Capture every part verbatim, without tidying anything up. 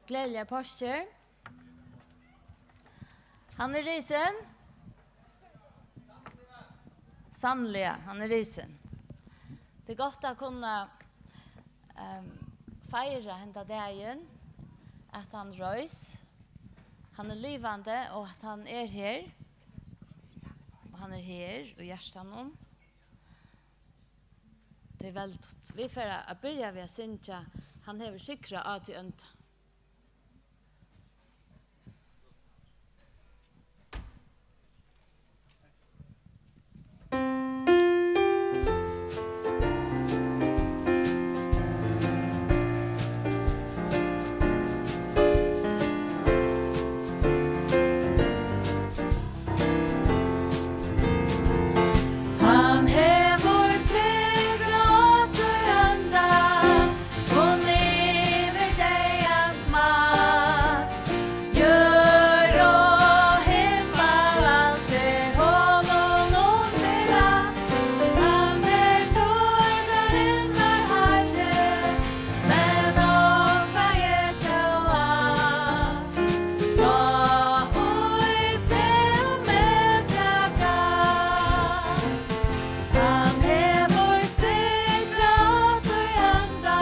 Gleðiligar páskir. Hann er risin. Sannliga, hann er risin. Tað er gott at kunna, ehm, feira henda dagin, at hann reis, hann er livandi og at hann er her. Og hann er her í hjartanum. Tað er veldigt. Vit fara at byrja við at syngja Hann hevur sigrað á tí ónda. Hann hevur sigrað á tí ónda, vunnið yvir deyðans makt. Jørð og himmal, alt er honum undirlagt. Hann er tíðarinnar Harri, men ofraði tó alt. Tá ið tað um meg galt. Hann hevur sigrað á tí ónda,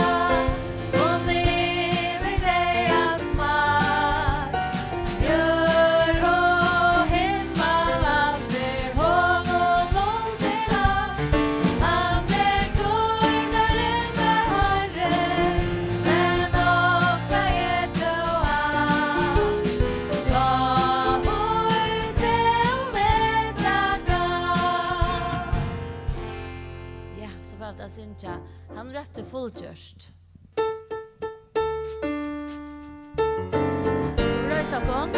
vunnið yvir deyðans makt. Jørð og himmal, alt er honum undirlagt. Hann er tíðarinnar Harri, men ofraði tó alt. Tá ið tað um meg galt. Ja, so fara vit at syngja Hann rópti fullgjørt. Skulu vit reisa okkum?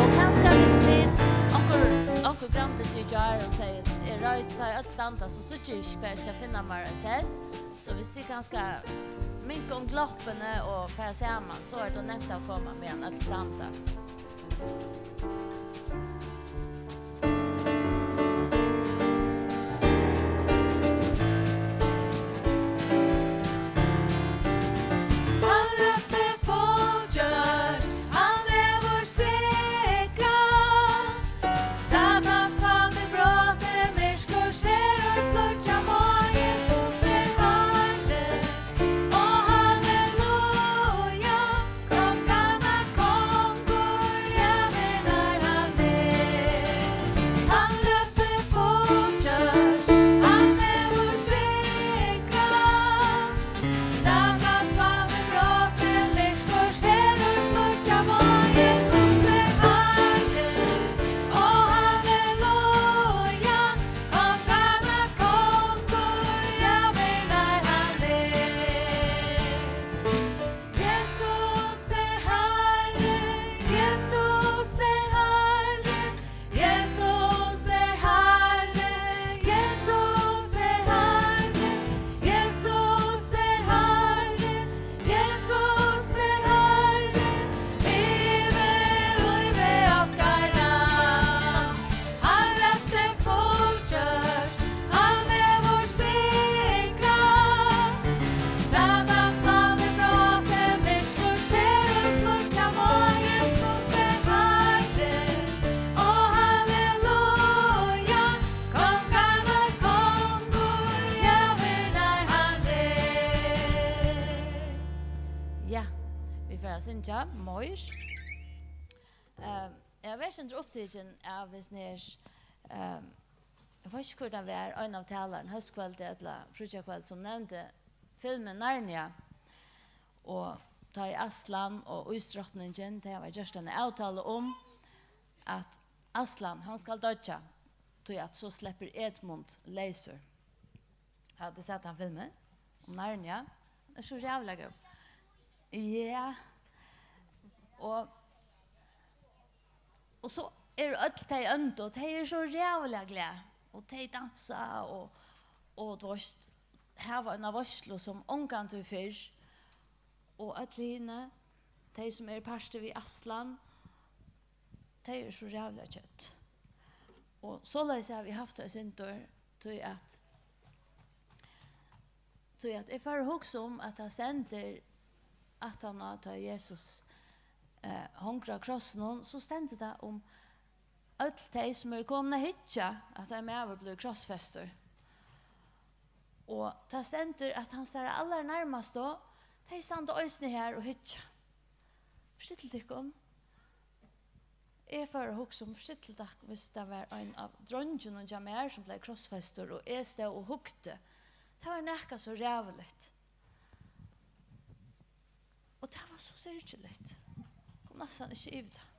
Og kanska viss tit, onkur, onkur gramdi seg í gjár og segði, eg reit, tá ið øll standa, so síggi eg ikki, hvar eg skal finna mær ein sess. So viss tit kanska minka um gloppini og fara saman, so er tað nemt at koma meðan øll standa. Hann rópti fullgjørt, hann hevur sigrað. Satans vald er brotið, myrkur sær og flýggja má, Jesus er Harri. Ó, halleluja, konganna kongur, ja, vinnar hann er. Hann rópti fullgjørt, hann hevur sigrað. Satans vald er brotið, myrkur sær og flýggja má, Jesus er Harri. Ó, halleluja, konganna kongur, ja, vinnar hann er. Jesus er Harri, Jesus er Harri, Jesus er Harri, Jesus er Harri, Jesus er Harri, Jesus er Harri, yvir lívi okkara. Hann rópti fullgjørt, hann hevur sigrað. Satans vald er brotið, myrkur sær og flýggja má, Jesus er Harri. Ó, halleluja, konganna kongur, ja, vinnar hann er. Ja, vit fara at syngja meir. Ehm, eg havi verið sindur upptikin av hesum her, ehm, eg veit ikki, hvør tað var, ein av talarunum, hóskvøldið ella fríggjakvøldið, sum nevndi filmin Narnia. Og tá ið Aslan og Ísdrotningin, tey hava gjørt eina avtalu um, at Aslan, hann skal doyggja, tí at so sleppur Edmund leysur. Hava tit sæð tann filmin um Narnia? Tað er so ræðuliga góð. Ja. Og, og so eru øll tey óndu, og tey eru so ræðuliga glað. Og tey dansa og, og, tú veitst, hava eina veitslu sum ongantíð fyrr. Og øll hini, tey sum eru partur við Aslan, tey eru so ræðuliga kedd. Og soleiðis havi eg havt tað eitt sindur, tí at, tí at eg fari at hugsa um, at tað stendur, Aftan á, tá Jesus, eh, hongur á krossinum, so stendur tað um øll tey, sum eru komin at hyggja, at ein maður blívur krossfestur. Og tað stendur, at hansara allarnærmastu, tey standa eisini har og hyggja. Forstillið tykkum. Eg fór at hugsa um, forstillið tykkum, hvis tað var ein av dreingjunum hjá mær, sum bleiv krossfestur, og eg stóð og hugdi. Tað var nakað so ræðuligt. Og tað var so syrgiligt. Kom næstan ikki yvir tað.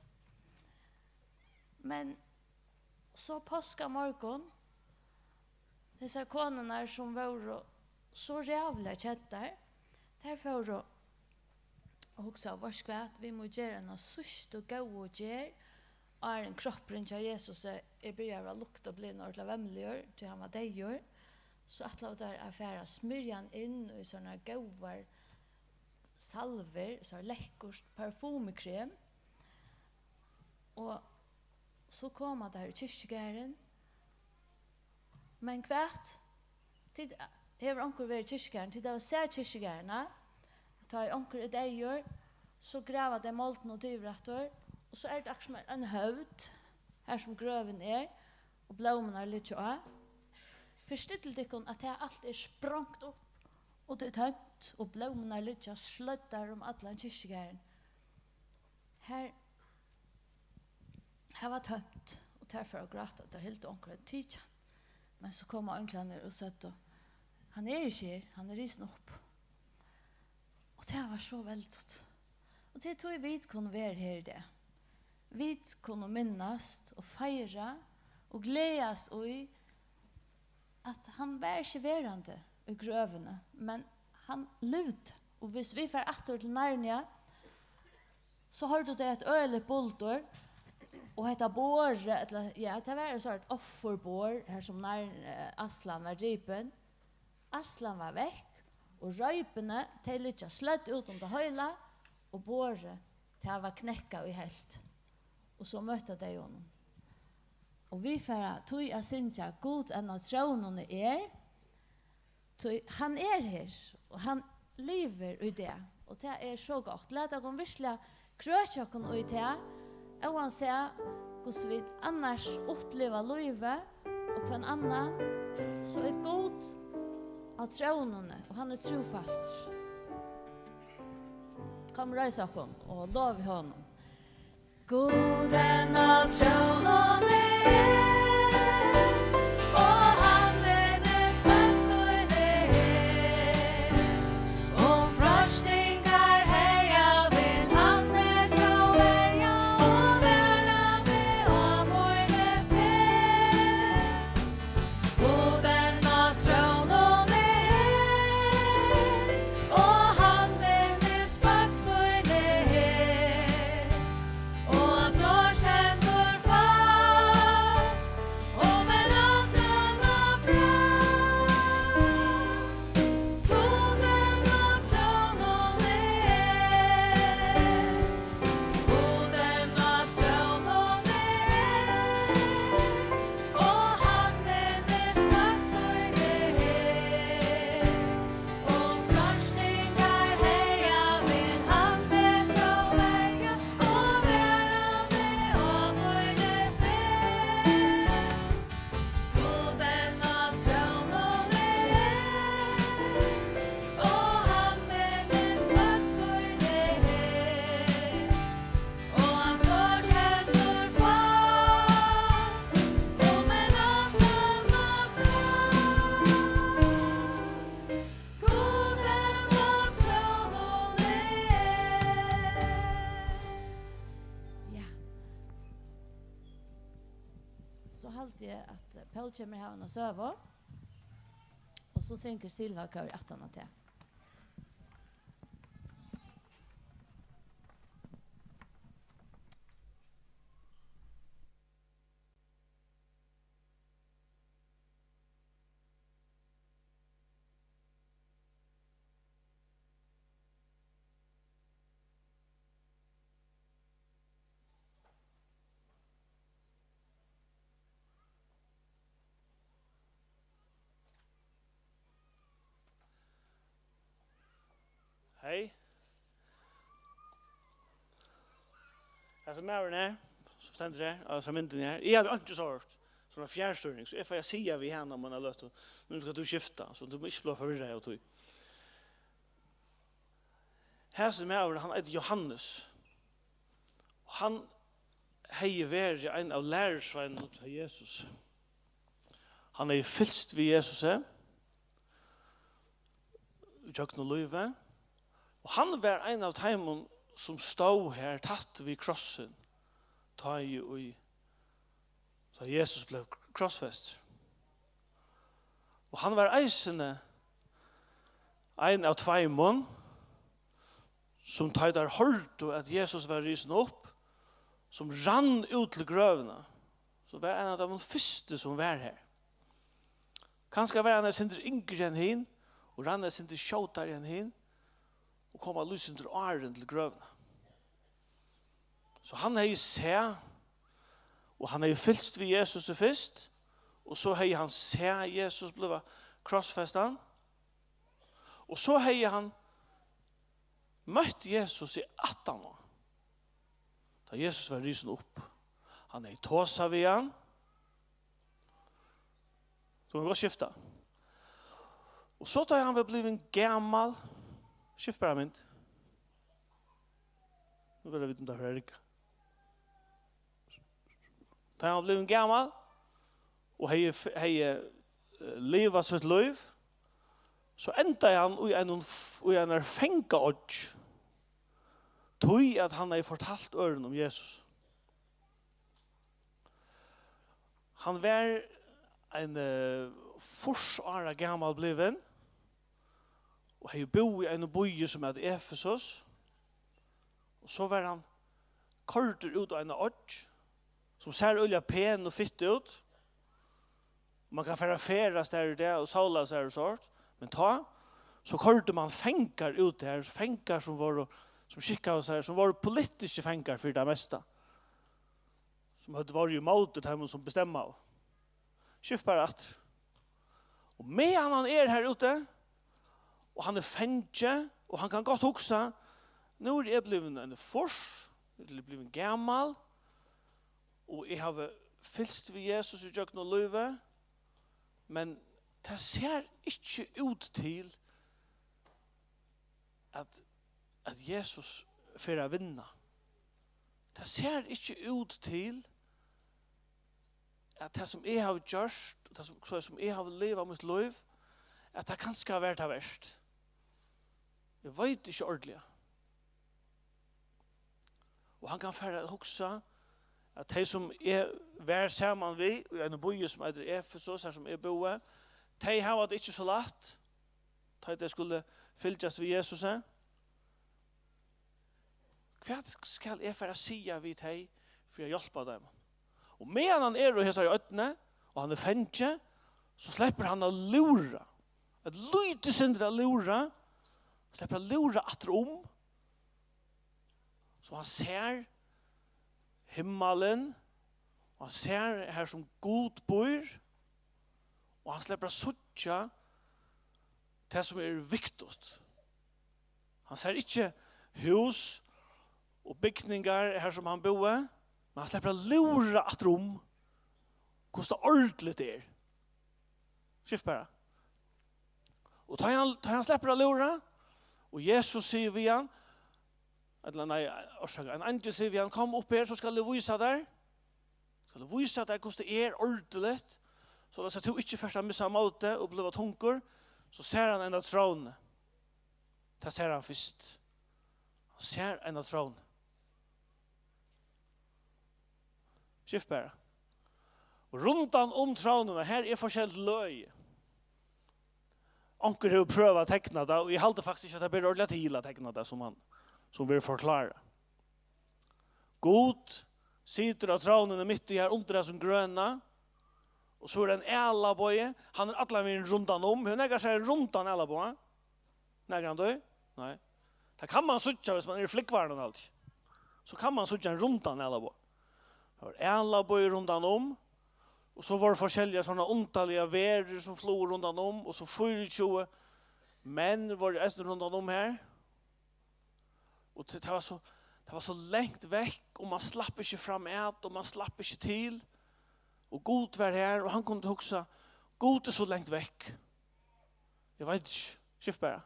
Men so páskamorgun, hesar konurnar, sum vóru so ræðuliga keddar, tær fóru og hugsaðu: "Veitst hvat, vit mugu gera eina síðstu góðu gerð, áðrenn kroppurin hjá Jesusi er byrjaður at lukta og blivin ordiliga vemligur, tí hann var deyður." So ætlaðu tær at fara at smyrja hann inn í sovorðnar góðar salvur, so lekkurt parfumekrem. Og so koma tær í kirkjugarðin. Men hvat? Tit, hevur onkur verið í kirkjugarðin? Tit hava sæð kirkjugarðin, ha? Tá ið onkur er deyður, so grava tey moldina út yvir aftur, og so er tað akkurát sum ein høvd, har sum grøvin er, og blómurnar liggja á. Forstillið tykkum, at tað alt er sprongt upp, og tað er tómt, og blómurnar liggja sløddar um allan kirkjugarðin. Har, har var tómt, og tær fóru at gráta, og tær hildu, onkur hevði tikið hann. Men so koma einglarnir og søgdu: "Hann er ikki her, hann er risin upp." Og tað var so veldigt. Og tað er tí, vit kunnu vera her í dag. Vit kunnu minnast og feira og gleðast í, at hann var ikki verandi í grøvini, men hann livdi. Og hvis vit fara aftur til Narnia, so hoyrdu tey eitt øgiligt buldur, og hetta borðið, ella, ja, tað var eitt sort offurborð, har sum Nar-, eh, Aslan var dripin. Aslan var vekk, og reipini, tey liggja slødd út um tað heila, og borðið, tað var knekkað í helvt. Og so møta tey honum. Og vit fara tí at syngja: "Gud enn á trónini er", tí hann er her, og hann livir í dag, og tað er so gott. Lat okkum veruliga krøkja okkum í tað, óansæð hvussu vit annars uppliva lívið og hvønn annan, so er Gud á trónini, og hann er trúfastur. Kom, reis okkum og lovi honum. Gud enn á trónini er, og hann minnist bøn síni her. Um freistingar herja vil hann meg tó verja, og vera meg á míni ferð. Gud enn á trónini er, og hann minnist bøn síni her. Og hann sár stendur fast, og men aftan á brast. Gud enn á trónini er, Gud enn á trónini er, og hann minnist bøn síni her. Um freistingar herja vil hann meg tó verja, og vera meg á míni ferð. Gud enn á trónini er, og hann minnist bøn síni her. Og hann sár stendur fast, og men aftan á brast. Gud enn á trónini er. Ja. So haldi eg, at Poul kemur hava eina søgu, og so syngur Silva Kór aftan á tað. Hey. Hasin maðurin her, sum stendur her, á hesari myndini her, eg havi einki so hørt, sum ein fjarstýring, so eg fari at siga við hana um eina løtu, nú skal tú skifta, so tú má ikki blíva forvirrað av tí. Hasin maðurin, hann eitur Jóhannes, og hann hevði verið ein av lærisveinunum hjá Jesus. Hann hevði fylgst við Jesusi ígjøgnum lívið, og hann var ein av teimum, sum stóð har tætt við krossin, tá ið, tá Jesus bleiv krossfestur. Og hann var eisini ein av tveimum, sum, tá ið teir hoyrdu, at Jesus var risin upp, sum rann út til grøvina, sum var ein av teimum fyrstu, sum var har. Kanska var hann eitt sindur yngri enn hin, og rann eitt sindur skjótari enn hin, og kom eitt lítið sindur áðrenn til grøvina. So hann hevði sæð, og hann hevði fylgst við Jesusi fyrst, og so hevði hann sæð Jesus bliva krossfestan, og so hevði hann møtt Jesus í aftaná, tá Jesus var risin upp. Hann hevði tosað við hann. Tú kann gott skifta. Og so, tá hann var blivin gamal, skift bara mynd. Nú verða vit um tað her rigga. Tá hann var blivin gamal og hevði, hevði, eh, livað sítt lív, so endaði hann í einum f-, í einari fangaoyggj, tí at hann hevði fortalt øðrum um Jesus. Hann var ein, eh, fýrs ára gamal blivin og hevði búð í einum býi, sum æt Efesus. Og so var hann koyrdur út á eina oyggj, sum sær øgiliga pen og fitt út. Man kann fara at ferðast har í dag og sóla sær og sovorðið. Men tá, so koyrdi man fangar út har, fangar sum vóru, sum skikkaðu sær, sum vóru politiskir fangar fyri tað mesta, sum høvdu vóru ímóti teimum, sum bestemmaðu. Skift bara aftur. Og meðan hann er har úti, og hann er fangi, og hann kann gott hugsa, nú eri eg blivin ein fýrs, eg eri blivin gamal, og eg havi fylgst við Jesus í gjøgnum lívið, men tað sær ikki út til, at, at Jesus fer at vinna. Tað sær ikki út til, at tað, sum eg havi gjørt, og tað, sum, so sum eg havi livað mítt lív, at tað kanska var tað vert. Eg veit ikki ordiliga. Og hann kann fara at hugsa, at tey, sum eg var saman við í einum býi, sum eitur Efesus, har sum eg búði, tey hava tað ikki so lætt, tá ið tey skulu fylgjast við Jesusi. Hvat skal eg fara at siga við tey fyri at hjálpa teimum? Og meðan hann er í hesari oynni, og hann er fangi, so sleppur hann at lúra. Eitt lítið sindur at lúra, sleppur at lúra aftur um, so hann sær himmalin, og hann sær har sum Gud býr, og hann sleppur at síggja tað, sum er viktigt. Hann sær ikki hús og bygningar, har sum hann búði, men hann sleppur at lúra aftur um, hvussu tað ordiliga er. Skift bara. Og tá hann, tá hann sleppur at lúra, og Jesus sigur við hann, ella nei, orsaka, ein eingil sigur við hann: "Kom upp her, so skal eg vísa tær." Skal eg vísa tær, hvussu tað er ordiligt, soleiðis at tú ikki fert at missa mótið og blíva tungur, so sær hann eina trónu. Tað sær hann fyrst. Hann sær eina trónu. Skift bara. Og rundan um trónuna, har er forskelligt løgi. Onkur hevur prøvað at tekna tað, og eg haldi faktiskt ikki, at tað ber ordiliga til at tekna tað, sum hann, sum verður forklárað. Gud situr á trónuni mitt í, har undir hasum grøna, og so er ein ælabogi, hann er allan vegin rundan um. Hevur nakar sæð ein rundan ælaboga? Nakrantíð? Nei. Tað kann mann síggja, viss mann er í flúgvaranum, alt. So kann mann síggja ein rundan ælaboga. Tað var ælabogi rundan um, og so vóru forskelligar sovorðnar undarligar verur, sum flugu rundan um, og so fýraogtjúgu menn vóru eisini rundan um har. Og tað, tað var so, Tað var so langt vekk, og mann slapp ikki fram at, og mann slapp ikki til. Og Gud var har, og hann kundi hugsa, Gud er so langt vekk. Eg veit ikki, skift bara.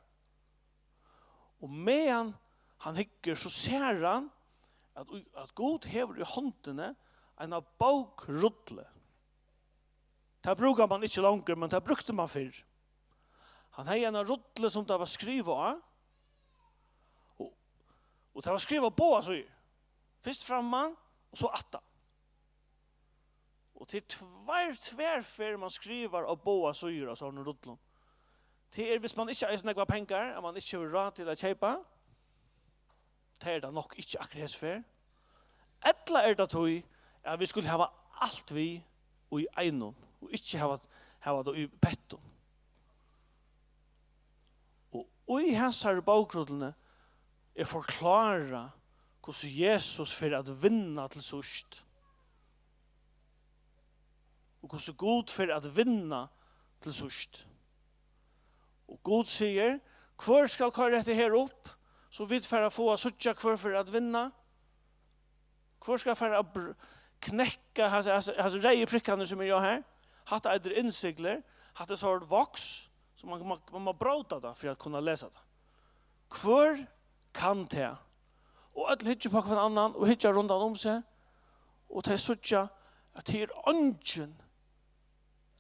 Og meðan hann hyggur, so sær hann, at, at Gud hevur í hondini eina bókrullu. Tað brúkar mann ikki longur, men tað brúkti mann fyrr. Hann hevði eina rullu, sum tað var skrivað á, og, og tað var skrivað á báðar síður. Fyrst framman, og so aftan. Og tað er tvær, tvær ferðir, mann skrivar á báðar síður á sovorðnum rullum. Tað er, viss mann ikki eigur so nógvar pengar, at mann ikki hevur ráð til at keypa, tað er tað nokk ikki akkurát hesa ferð. Ella er tað tí, at vit skulu hava alt við í einum, og ikki hava, hava tað í pettum. Og í hesari bókrulluni er forklárað, hvussu Jesus fer at vinna til síðst. Og hvussu Gud fer at vinna til síðst. Og Gud sigur, hvør skal koyra hetta her upp, so vit fara at fáa at síggja, hvør fer at vinna? Hvør skal fara at br-, knekka hasi, hasi, hasi reyðu prikkarnir, sum eru her? Hatta eitur innsiglir. Hatta er sort voks, so mann, mann, mann má bróta tað fyri at kunna lesa tað. Hvør kann tað? Og øll hyggja upp á hvønn annan og hyggja rundan um seg, og tey síggja, at tað er eingin,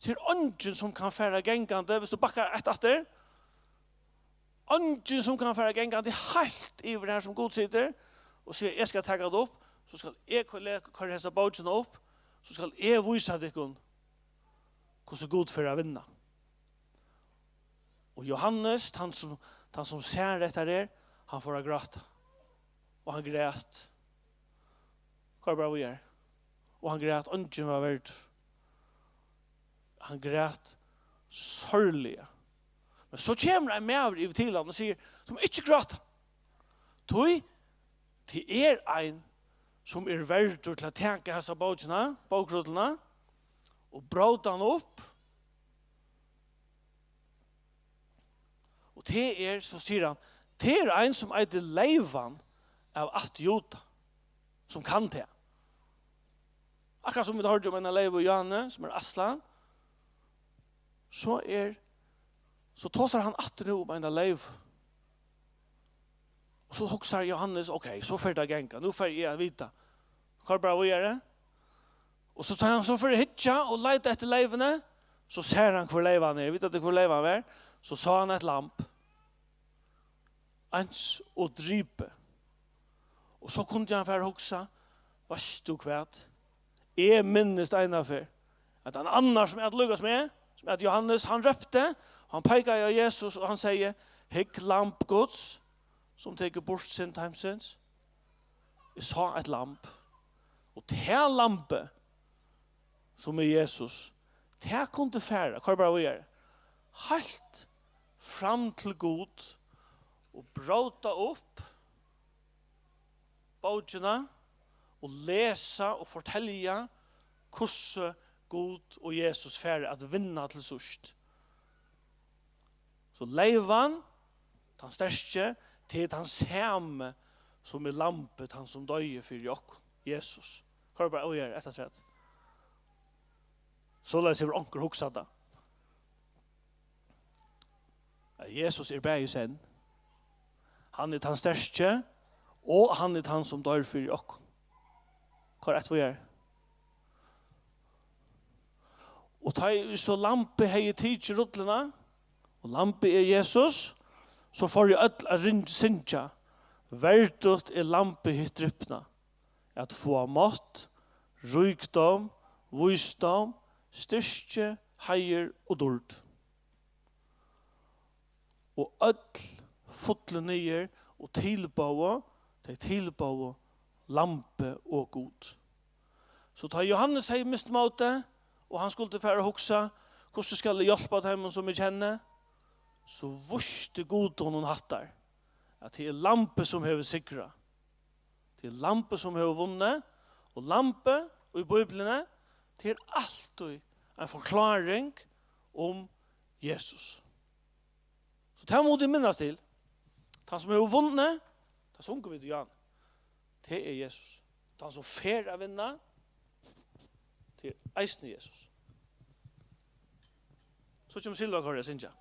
tað er eingin, sum kann fara gangandi, viss tú bakkar eitt aftur, eingin, sum kann fara gangandi heilt yvir har, sum Gud situr, og siga, eg skal taka tað upp, so skal eg ko-, le-, koyra hesa bókina upp, so skal eg vísa tykkum, hvussu Gud fer at vinna. Og Jóhannes, tann sum, tann sum sær hetta her, hann fór at gráta. Og hann græt. Koyr bara víðari. Og hann græt, eingin var verdur. Hann græt sárliga. Men so kemur ein maður yvir til hann og sigur, tú mást ikki gráta. Tí, tað er ein, sum er verdur til at taka hasa bókina, bókrulluna, og bróta hana upp. Og tað er, so sigur hann, tað er ein, sum eitur Leivan av ætt Juda, sum kann tað. Akkurát sum vit hoyrdu um eina Leivu í Jane, sum er ætlan, so er, so tosar hann aftur nú um eina Leivu. Og so hugsar Jóhannes, ok, so fer tað at ganga, nú fari eg at vita. Koyr bara víðari. Og so tá hann so fer at hyggja og leita eftir Leivuni, so sær hann, hvør Leivan er. Vita tit, hvør Leivan var? So sá hann eitt lamb, eins og dripið. Og so kundi hann fara at hugsa, veitst tú hvat? Eg minnist eina ferð, at ein annar, sum æt líka sum eg, sum æt Jóhannes, hann rópti, og hann peikaði á Jesus, og hann segði, hygg, lamb Guds, sum tekur burt synd heimsins. Eg sá eitt lamb. Og tað lambið, sum er Jesus, tað kundi fara, koyr bara víðari, heilt fram til Gud og bróta upp bókina og lesa og fortelja, hvussu Gud og Jesus fara at vinna til síðst. So Leivan, tann sterki, tað er tann sami, sum er lambið, tann sum doyði fyri okkum, Jesus. Koyr bara, og ger eftir afturat. Soleiðis hevur onkur hugsað tað. At Jesus er bæði í senn. Hann er tann sterki, og hann er tann, sum doyr fyri okkum. Koyr eitt víðari. Og tá ið so lambið hevði tikið rulluna, og lambið er Jesus, so fóru øll at ring-, syngja, verdigt er lambið hitt dripna, at fáa mátt, ríkdóm, vísdóm, styrki, heiður og dýrd. Og øll fullu niður og tilbóðu, tey tilbóðu Lambi og Gud. So tá Jóhannes hevði mist mótið, og hann skuldi fara at hugsa, hvussu skal eg hjálpa teimum, sum eg kenni? So vísti Gud honum hattar, at tað er Lambið, sum hevur sigrað. Tað er Lambið, sum hevur vunnið, og Lambið í Bíbliuni, tað er altíð ein forkláring um Jesus. So tað mugu tit minnast til. Tann, sum hevur vunnið, tað sungu vit í áðni. Tað er Jesus. Tann, sum fer at vinna, tað er eisini Jesus. So kemur Silva Kåre at syngja.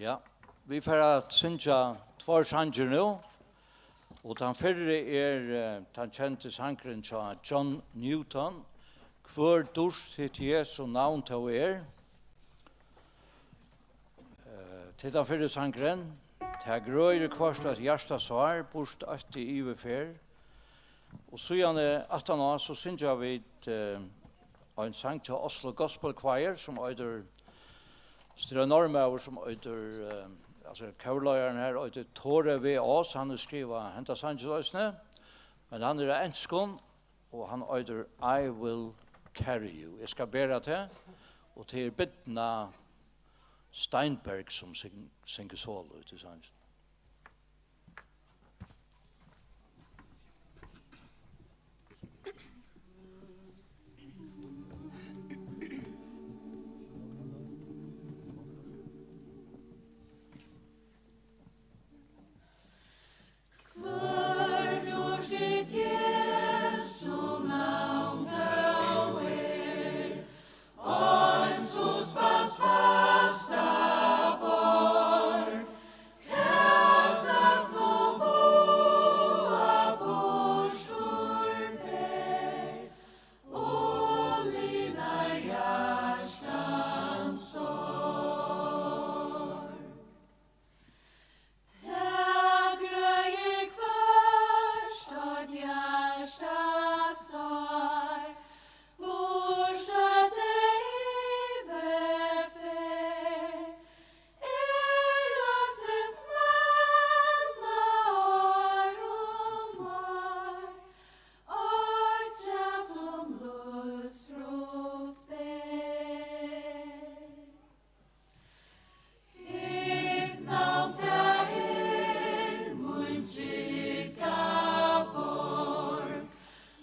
Ja, vit fara at syngja tveir sangir nú, og tann fyrri er, eh, tann kendi sangurin hjá John Newton, Hvør dýrt hitt Jesu navn tó er. Eh, til tann fyrri sangurin, Tað grøðir hvørt eitt hjarta sár, burt eitt í yvirferð. Og síðani aftaná, so syngja vit, eh, ein sang hjá Oslo Gospel Choir, sum eitur, Strø Norðmaður, sum eitur, eh, altso, kórleiðarin her eitur Tore V. Aas, hann hevur skrivað henda sangin eisini, men hann er á enskum, og hann eitur I Will Carry You. Eg skal bera teg, og tað er Birna Steinberg, sum syng-, syngur solo í tí sangin. Hvør dýrt hitt Jesu navn tó er, eins húsbónds fasta borg, tað søknu váða burtur ber, og linar hjartans sorg. Tað grøðir hvørt eitt hjarta sár, burt eitt deyvi fer, er loysins manna ár um ár, eitt træ sum lívsfrukt ber. Hitt navn tað er mín trygga borg,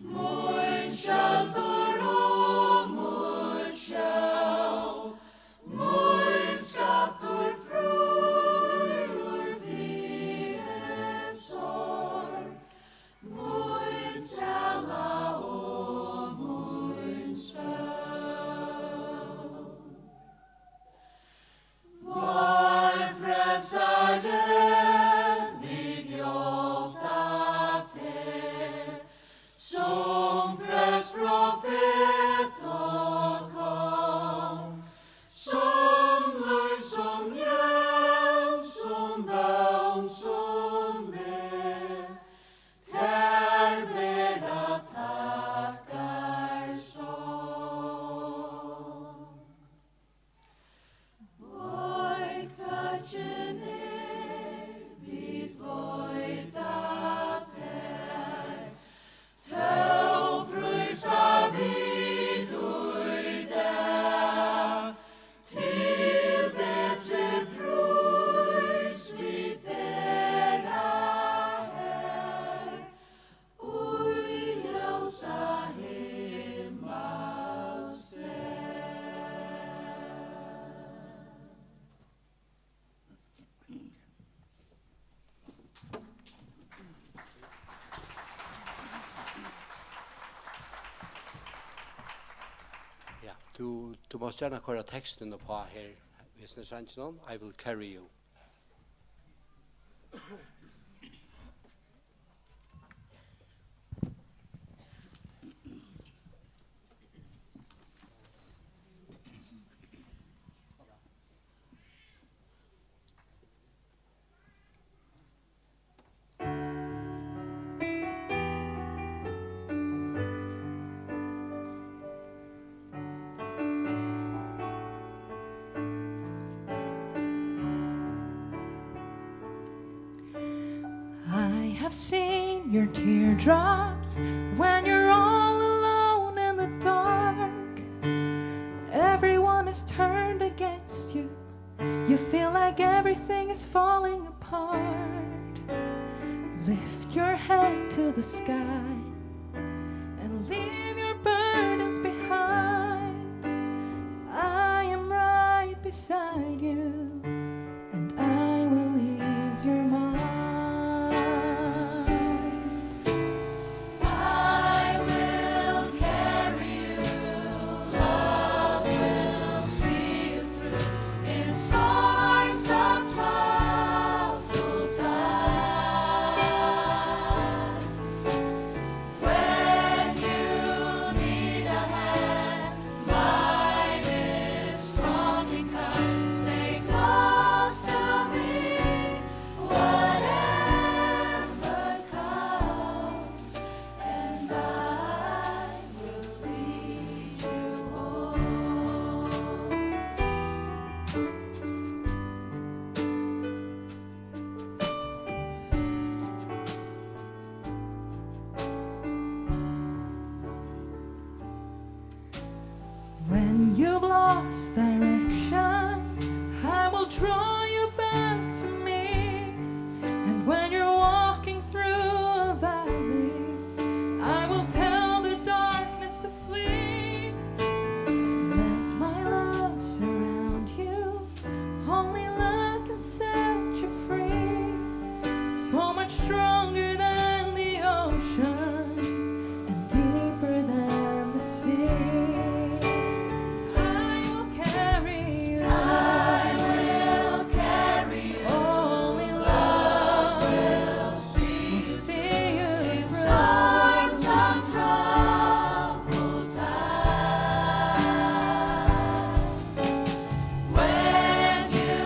mín skjøldur og mítt skjól, mín skattur fríur fyri sorg, mín sæla og mín sól. Vár Frelsari, vit játta teg, sum prest, profet og kong, sum lív, sum ljós, sum vón, sum veg, tær bera takkarsong. Boygt tøkkin er, vit veita tær, tó prísa vit í dag, til betri prís vit bera har, í ljósa himmals stað. Ja, tú, tú mást gjarna koyra tekstin uppá her, hesin sangin, I Will Carry You. I have seen your teardrops when you're all alone in the dark. turned against you. You feel like everything is falling apart. Lift your head to the sky and leave your burdens behind. I am right beside you, and I will ease your mind. I will carry you, love will see you through in storms of troubled time. When you need a hand, mine is strong and kind. Stay close to me, whatever comes, and I will lead you home. When you've lost direction, I will draw you back to me. And when you're walking through a valley, I will tell the darkness to flee. Let my love surround you. Only love can set you free. So much stronger than the ocean and deeper than the sea. I will carry you. I will carry you. Only love will see you through. In storms of troubled time. When you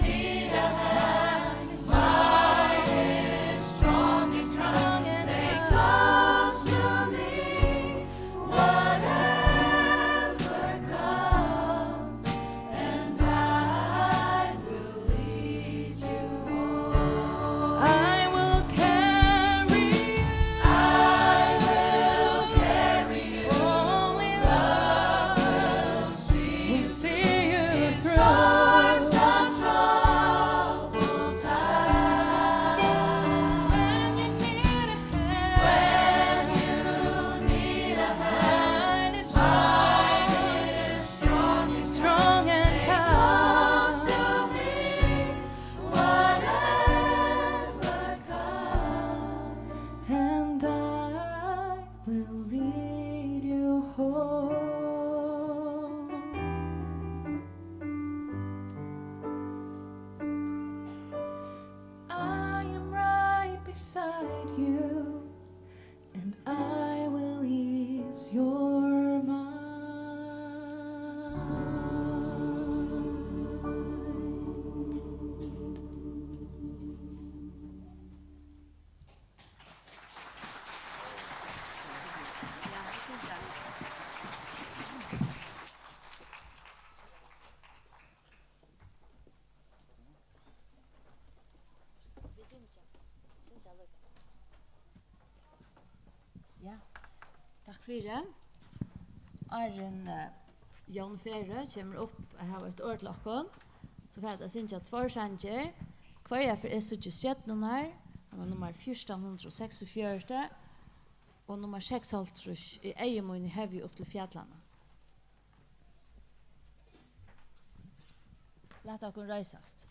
need a hand, mine is strong and kind. Stay close to me, whatever comes, and I will lead you home. I will carry you. I will carry you. Only love will see you through. In storms of troubled time. When you need a hand. When you need a hand. Mine is strong. Mine is strong and kind. Stay close to me. Whatever comes, and I will lead you home. I am right beside you, and I will ease your mind. Vit syngja. Syngja líka. Ja, takk fyri. Áðrenn, eh, Jón Ferø kemur upp at hava eitt orð til okkum, so fara vit at syngja tveir sangir. Hvørja ferð eg síggi stjørnurnar, hann er nummar fjúrtan hundrað og seksogfjøruti, og nummar seksoghálvtrýss, Eg eygu míni hevi upp til fjallanna. Lat okkum reisast.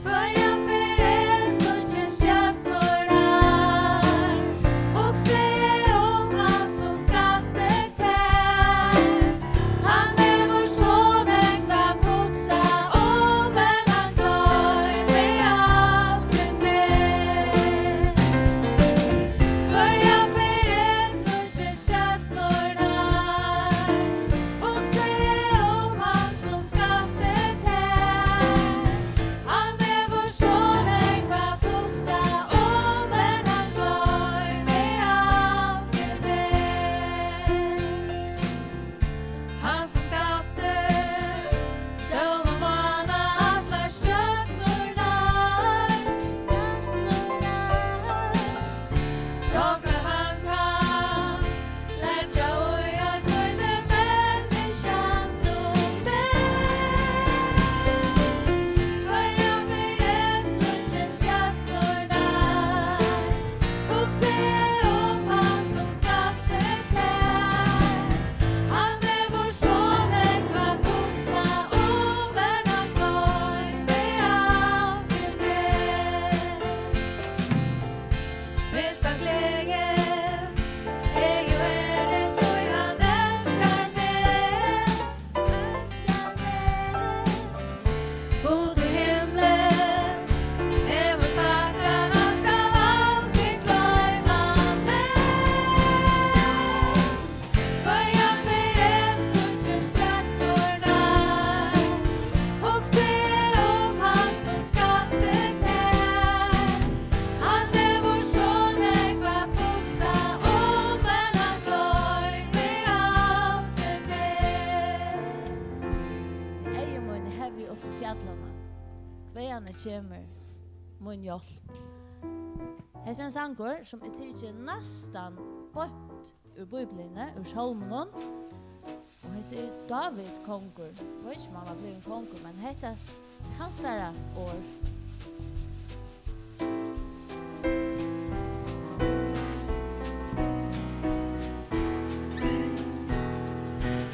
Hvørja ferð eg síggi stjørnur á Kemur mín hjálp. Hetta er ein sangur, sum er tikin næstan beint úr Bíbliuni, úr Sálmunum. Og hetta er Dávid kongur. Eg veit ikki, um hann var blivin kongur, men hetta er hansara orð.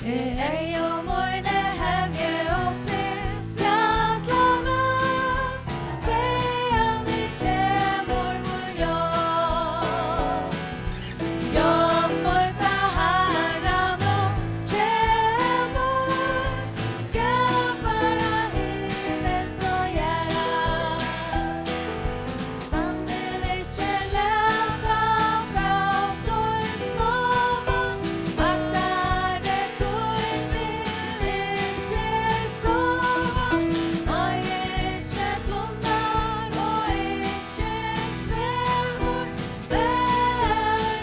Eg eygu míni hevji upp til fjallanna, hvaðani kemur mín hjálp? Hjálp mín frá Harranum kemur, skapara himmals og jarðar. Hann vil ikki lata fót tín snáva, vaktari tín vil ikki sova. Nei, ikki blundar og ikki svevur, vermaður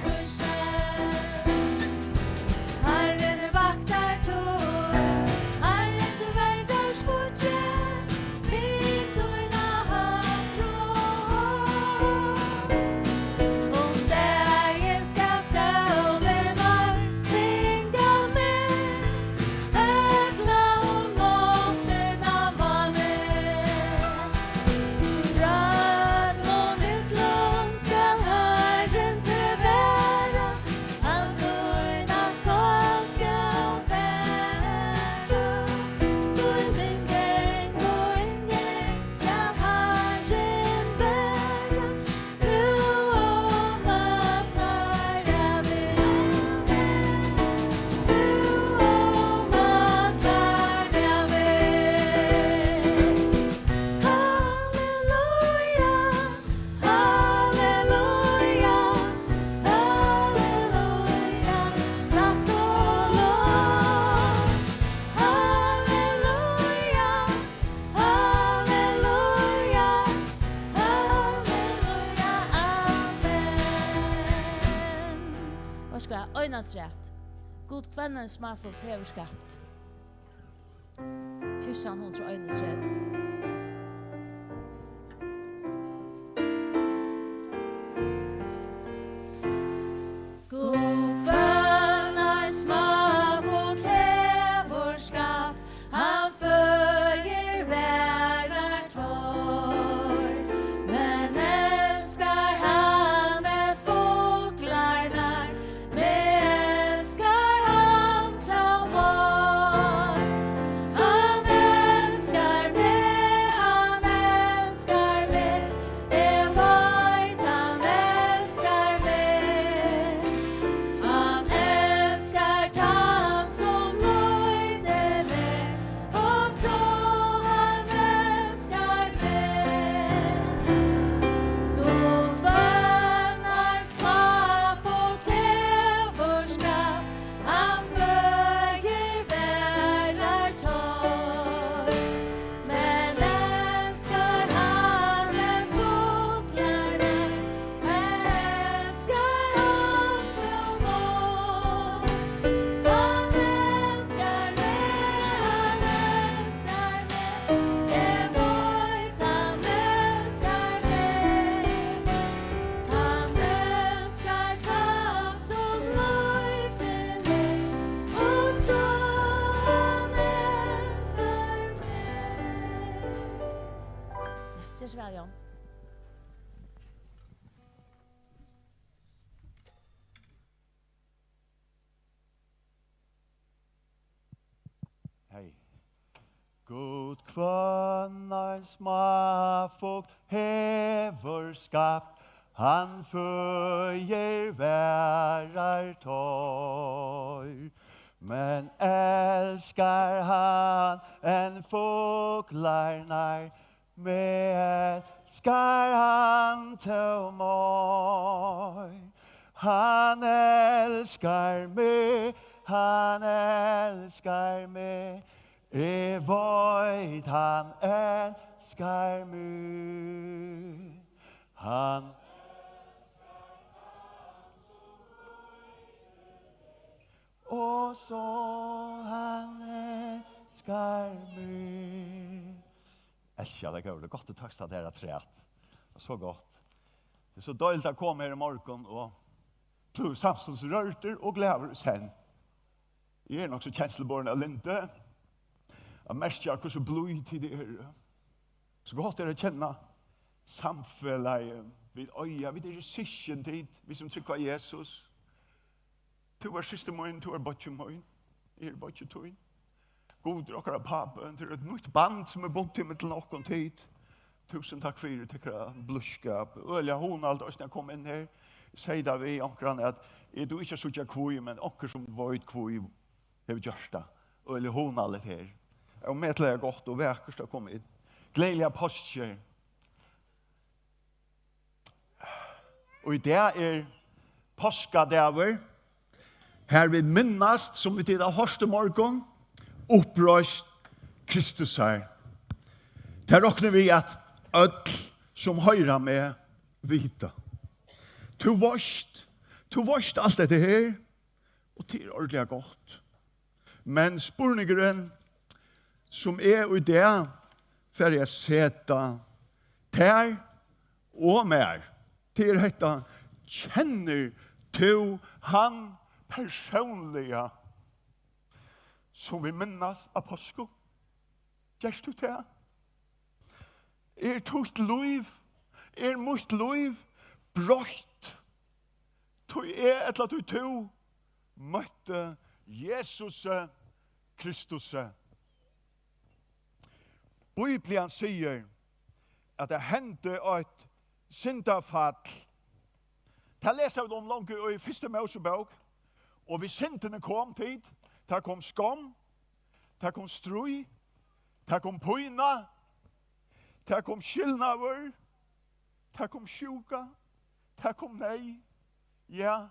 Ísraels. Harrin vaktar tín, Harrin tín verndar skýggið við tína høgru hond. Um dagin skal sólin ár stinga meg, ella um náttina mánin. Frá øllum illum skal Harrin teg vara, hann tína sál skal verja. Tín inngongd og inngongd skal Harrin verja, nú og um allar ævir. Nú og um allar ævir. Halleluja, halleluja, halleluja, takk og lov. Halleluja, halleluja, halleluja, amen. Vær so góð, ein afturat. Gud, hvønn ein smáfugl hevur skapt. Fjúrtan hundrað og einogtretivu. Gud, hvønn ein smáfugl hevur skapt, hann føðir, varar teir, men elskar hann enn fuglarnar, meg elskar hann tó meir. Hann elskar meg, hann elskar meg, eg veit hann elskar meg. Hann elskar tann sum lítil er, og so hann elskar meg. Gud, hvønn ein smáfugl hevur skapt, hann føðir, varar teir, men elskar hann enn fuglarnar, elskar hann tó meir. Hann elskar meg, hann elskar meg, eg veit hann elskar meg. Hann elskar tann sum lítil er, og so hann elskar meg. Ger so væl, Jón. Hey. Gud, hvønn ein smáfugl hevur skapt, hann føðir, varar teir, men elskar hann enn fuglarnar, meg elskar hann tó meir. Hann elskar meg, hann elskar meg, eg veit hann elskar meg. Hann elskar hann sum lítil er, og so hann elskar meg. Elski teg, góði. Gott, tú tókst tað har afturat. Tað er so gott. Tað er so deiligt at koma her í morgun og blíva samstundis rørdur og glaður í senn. Eg eri nokk so kensluborin av lyndi. At merkja, hvussu blíð tit eru. So gott er at kenna samfelagið. Vit eiga, vit eru systkin tit, vit sum trúgva Jesus. Tú ert systir mín, tú ert beiggi mín, eg eri beiggi tín. Gud er okkara pápi, tað er eitt nýtt band, sum er bundið millum okkum tit. Túsund takk fyri tykkara blíðskap. Øgiliga hugnaligt eisini at koma inn her. Eg segði tað við onkran, at eg dugi ikki at síggja hví, men onkur sum veit hví, hevur gjørt tað. Øgiliga hugnaligt her. Ómetaliga gott og vakurt at koma inn. Gleðiligar páskir. Og í dag er páskadagur, har vit minnast, sum vit hava hoyrt í morgun, uppreisn Kristusar. Tað rokni vit at øll, sum hoyra meg, vita. Tú veitst, tú veitst alt hetta her, og tað er ordiliga gott. Men spurningurin, sum eg í dag fari at seta tær og mær, tað er hetta: Kennir tú hann persónliga, sum vit minnast á páskum? Gert tú tað? Er títt lív, er mítt lív broytt, tí eg ella tí tú møtti Jesusi Kristusi? Biblian sigur, at tað hendi eitt syndafall. Tað lesa vit um longu í fyrstu Mósebók. Og við syndini kom, tit, tað kom skomm, tað kom stríð, tað kom pína, tað kom skilnaður, tað kom sjúka, tað kom neyð. Ja,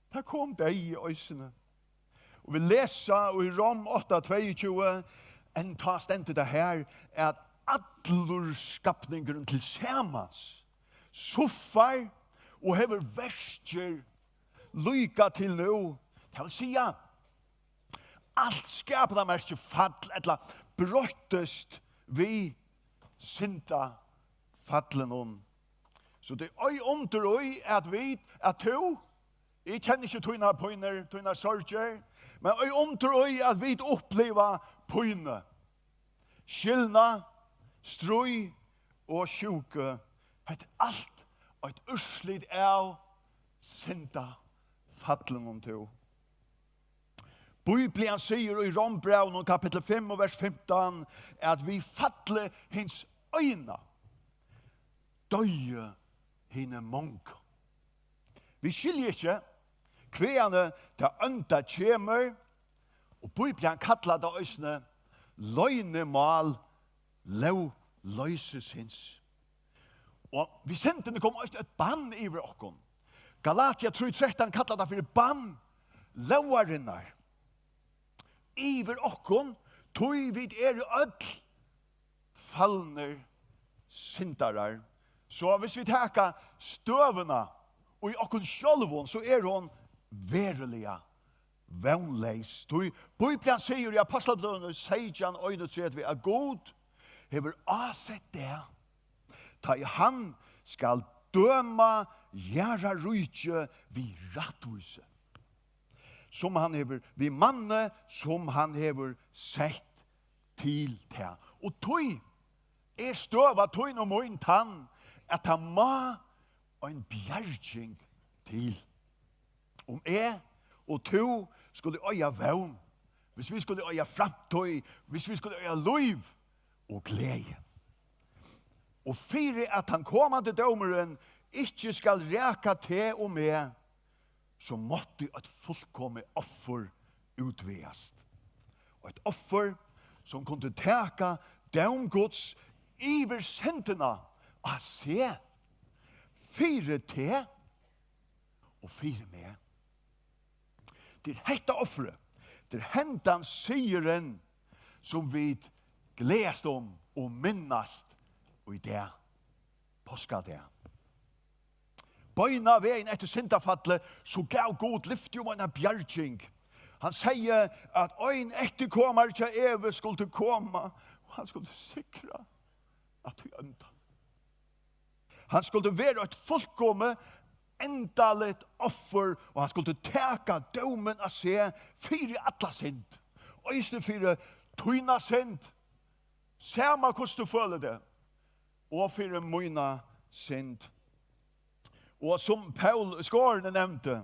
tað kom deyði eisini. Og vit lesa í Rom átta tveyogtjúgu, enn tá stendur tað her, at allur skapningurin til samans suffar og hevur verkir líka til nú. Tað vil siga, alt skapanarmerkið fall ella broyttist við syndafallinum. So tað er ei undur í, at vit, at tú, eg kenni ikki tínar pínur, tínar sorgir, men ei undur í, at vit uppliva pínu, skilnað, stríð og sjúku. Hetta er alt eitt úrslit av syndafallinum, tú. Biblian sigur í Rómbrævinum kapittul fimm og vers fimtan, at við falli hins eina doyðu hini mongu. Vit skilja ikki, hvaðani tað ónda kemur, og Biblian kallar tað eisini loynimál lógloysisins. Og við syndini kom eisini eitt bann yvir okkum. Galatia trý trettan kallar tað fyri bann lógarinnar yvir okkum, tí vit eru øll falnir syndarar. So hvis vit taka støðuna í okkum sjálvum, so er hon veruliga vónleys. Tí Biblian sigur í Ápostlabløðunum seytjan einogtretivu, at Gud hevur ásett dag, tá ið hann skal døma jarðaríkið við rættvísi, sum hann hevur, við manni, sum hann hevur sett til tað. Og tí er støða tín og mín tann, at tað má ein bjarging til. Um eg og tú skulu eiga vón, hvis vit skulu eiga framtíð, hvis vit skulu eiga lív og gleði, og fyri at tann komandi dómurin ikki skal raka teg og meg, so mátti eitt fullkomið offur útvegast. Eitt offur, sum kundi taka dóm Guds yvir syndina á seg, fyri teg og fyri meg. Tað er hetta offrið, tað er hendan sigurin, sum vit gleðast um og minnast í dag, páskadag. Beinanvegin eftir syndafallið, so gav Gud lyfti um eina bjarging. Hann segði, at ein eftirkomari hjá Evu skuldi koma, og hann skuldi sigra. at tí ónda. Hann skuldi vera eitt fullkomið, endaligt offur, og hann skuldi taka dómin á seg fyri alla synd. Eisini fyri tína synd, sama hvussu tú følir teg, og fyri mína synd. Og sum Paul í Skorini nevndi,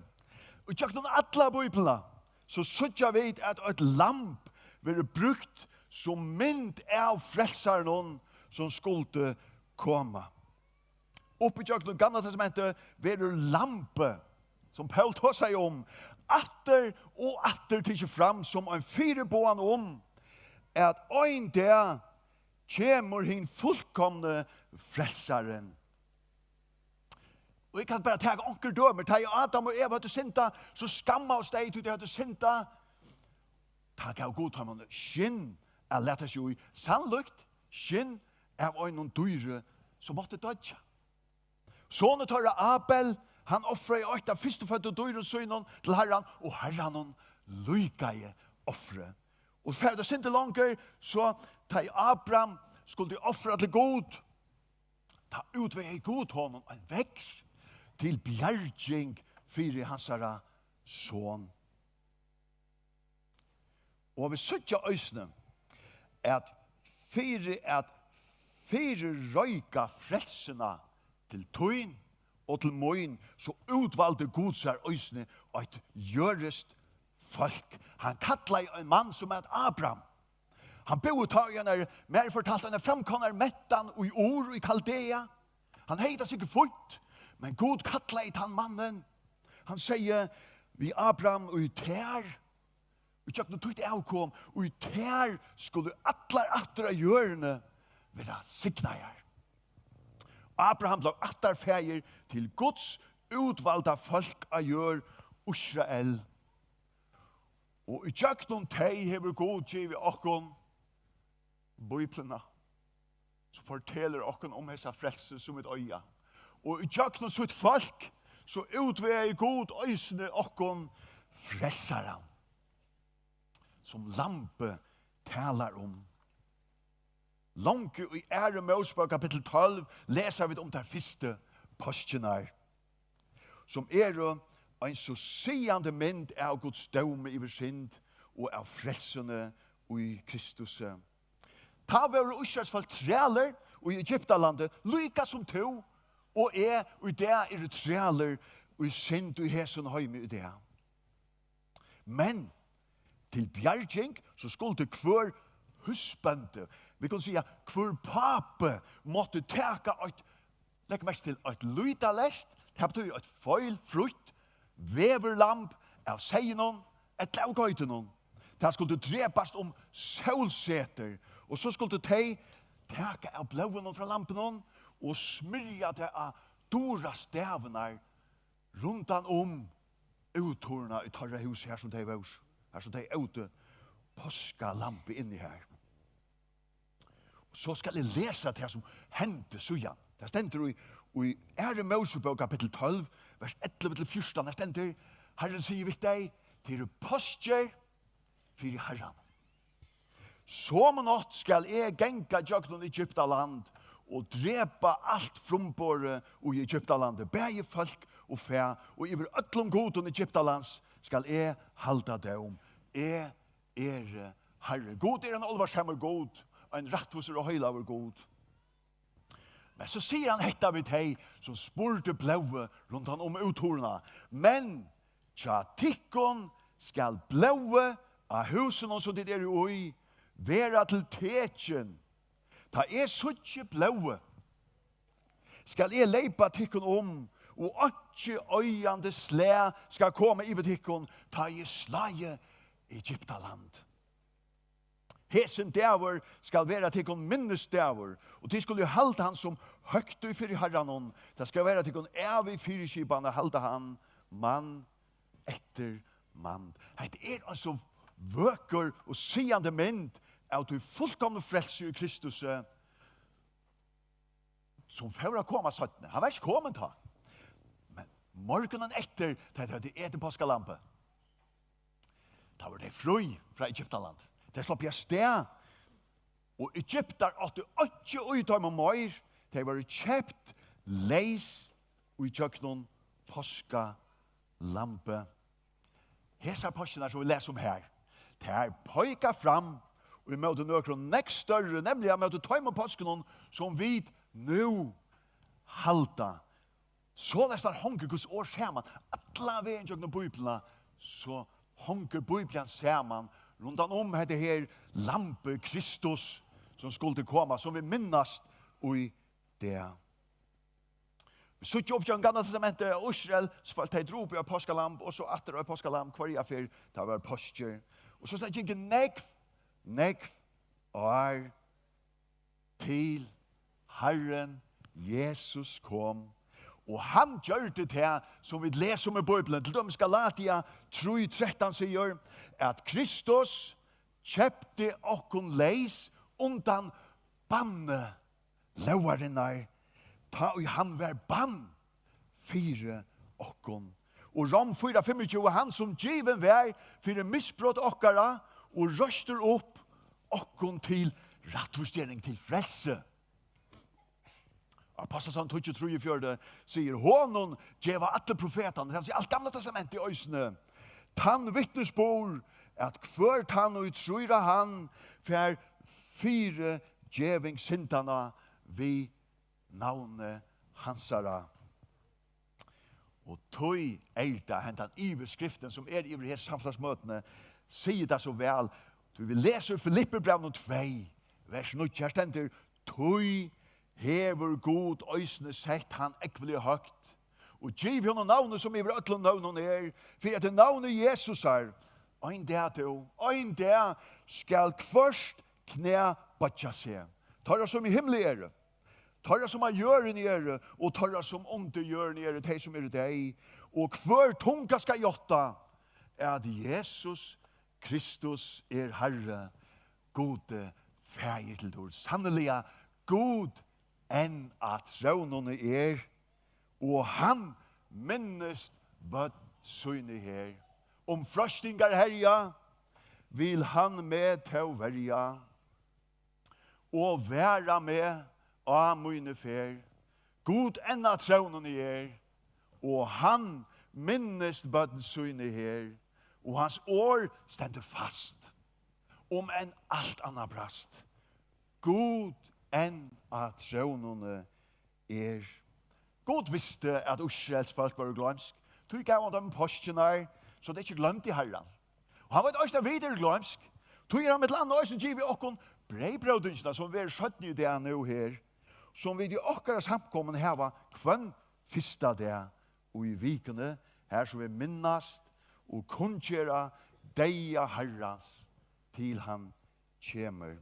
og gjøgnum alla Bíbliuna, so síggja vit, at eitt lamb verður brúkt sum mynd av frelsaranum, sum skuldi koma. Upp ígjøgnum Gamla Testamentið verður lambið, sum Paul tosaði um, aftur og aftur tikið fram sum ein fyriboðan um, at ein dag kemur hin fullkomni frelsarin. Og eg kann bara taka onkur dømi. Tá ið Adam og Eva høvdu syndað, so skammaðust tey, tí tey høvdu syndað. Tá gav Gud teimum skinn at lata seg í, sannlíkt, skinn av einum dýri, sum mátti doyggja. Sonur teirra, Abel, hann ofraði eitt av fyrstuføddu dýrum sínum til Harran, og Harranum líkaði ofrið. Og fara tey syndina longur, so tá ið Abraham skuldi ofra til Gud, tá útvegði Gud honum ein vegg til bjarging fyri hansara son. Og vit síggja eisini, at fyri at fyrireika frelsuna til tín og til mín, so útvaldi Gud sær eisini eitt jødiskt fólk. Hann kallaði ein mann sum æt Abraham. Hann búði tá í einari, mær er fortalt, einari framkomnari mentan í Ur í Kaldea. Hann hevði tað sikkurt fínt, men Gud kallaði tann mannin. Hann segði við Abraham: "Í tær, í gjøgnum títt avkom, í tær skulu allar ættir á jørðini vera signaðar." Abraham bleiv ættarfaðir til Guds útvalda fólk á jørð, Ísrael. Og í gjøgnum tey hevur Gud givið okkum Bíbliuna, sum fortelur okkum um hesa frelsu, sum vit eiga. Og í gjøgnum sítt fólk, so útvegaði Gud eisini okkum frelsaran, sum lambið talar um. Longu í Aðru Mósebók, kapittul tólv, lesa vit um tær fyrstu páskirnar, sum eru ein so sigandi mynd av Guds dómi yvir synd og av frelsuni í Kristusi. Tá vóru Ísraelsfólk trælir í Egyptalandi, líka sum tú og eg í dag eru trælir í synd í hesum heimi í dag. Men til bjarging, so skuldi hvør húsbóndi, vit kunnu siga, hvør pápi, mátti taka eitt, legg merki til, eitt lýtaleyst, tað betýðir eitt feilfrítt veðurlamb av seyðinum ella av geitunum. Tað skuldi drepast um sólsetur, og so skuldu tey taka av blóðinum frá lambinum og smyrja tað á durastavirnar rundan um úthurðina í teirra húsi, har sum tey vóru, har sum tey ótu páskalambið inni har. Og so skal eg lesa tað, sum hendi síðan. Tað stendur í, í Aðru Mósebók, kapittul tólv, vers ellivu til fjúrtan. Har stendur: Harrin sigur við tey: "Tað eru páskir fyri Harran. Somu nátt skal eg ganga gjøgnum Egyptaland og drepa alt frumborið í Egyptalandi, bæði fólk og fæ, og yvir øllum gudum Egyptalands skal eg halda dóm. Eg eri Harrin." Gud er ein álvarsamur Gud, ein rættvísur og heilagur Gud. Men so sigur hann hetta við tey, sum smurdu blóðið rundan um úthurðina: "Men hjá tykkum skal blóðið á húsunum, sum tit eru í, vera til tekin. Tá eg síggi blóðið, skal eg leypa tykkum um, og einki oyðandi slag skal koma yvir tykkum, tá eg slái Egyptaland. Hesin dagur skal vera tykkum minnisdagur, og tit skulu halda hann sum høgtíð fyri Harranum. Tað skal vera tykkum ævig fyriskipan at halda hann, mann eftir mann." Hetta er ein so vøkur og sigandi mynd av tí fullkomnu frelsi í Kristusi, sum fór at koma seinni. Hann var ikki komin tá. Men morgunin eftir, tá tey høvdu etið páskalambið, tá vóru tey frí frá Egyptalandi. Tey sluppu avstað Og Egyptar áttu einki í teimum meir, tey vóru keypt leys í gjøgnum páskalambið. Hesar páskirnar, sum vit lesa um her, tær peika fram í móti nøkrum nógv størri, nemliga móti teimum páskunum, sum vit nú halda. Soleiðis hongur Guds orð saman. Allan vegin gjøgnum Bíbliuna, so hongur Bíblian saman rundan um hetta her lambið Kristus, sum skuldi koma, sum vit minnast í dag. Vit síggja upp gjøgnum Gamla Testamentið, Ísrael, so fólk, tey drópu eitt páskalamb, og so aftur eitt páskalamb hvørja ferð, tað var páskir. Og so, so gingu nógv, nógv ár til Harrin Jesus kom, og hann gjørdi tað, sum vit lesa um í Bíbliuni. Til dømis Galatia trý trettan sigur, at Kristus keypti okkum leys undan banni lógarinnar, tá ið hann var bann fyri okkum. Og Rom fýra fimmogtjúgu, hann sum givin var fyri misbrot okkara og reistur upp okkum til rættvísgering, til frelsi. Ápostlasøgan tíggju trýogfjøruti sigur, honum geva allir profetarnir, tað vil siga alt Gamla Testamentið eisini, tann vitnisburð, at hvør tann, ið trýr á hann, fær fyrigeving syndanna við navni hansara. Og tí er tað hendan yvirskriftin, sum er yvir hesi samfelagsmøtini, sigur tað so væl. Tí vit lesa í Filippibrævinum tvey, vers níggju, her stendur, tí hevur Gud eisini sett hann ógvuliga høgt, og givið honum navnið, sum yvir øllum nøvnum er, fyri at í navni Jesusar, ein dag tú, ein dag skal hvørt knæ boyggja seg, teirra, sum í himli eru, teirra, sum á jørðini eru, og teirra, sum undir jørðini eru, tey, sum eru deyð, og hvør tunga skal játta, at Jesus Kristus er Harri, Gudi Faðir til dýrd. Sanniliga, Gud enn á trónini er, og hann minnist bøn síni her. Um freistingar herja, vil hann meg tó verja, og vara meg á míni ferð. Gud enn á trónini er, og hann minnist børn síni her, og hans orð stendur fast, um enn alt annað brast. Gud enn á trónini er. Gud visti, at Ísraels fólk vóru gloymsk. Tí gav hann teimum páskirnar, so tey ikki gloymdu Harran. Og hann veit eisini, at vit eru gloymsk. Tí er hann millum annað eisini givið okkum breyðbrótingina, sum verður seinni í dag nú her, sum vit í okkara samkomum hava hvønn fyrsta dag í vikuni, har sum vit minnast og kunngera deyða Harrans, til hann kemur.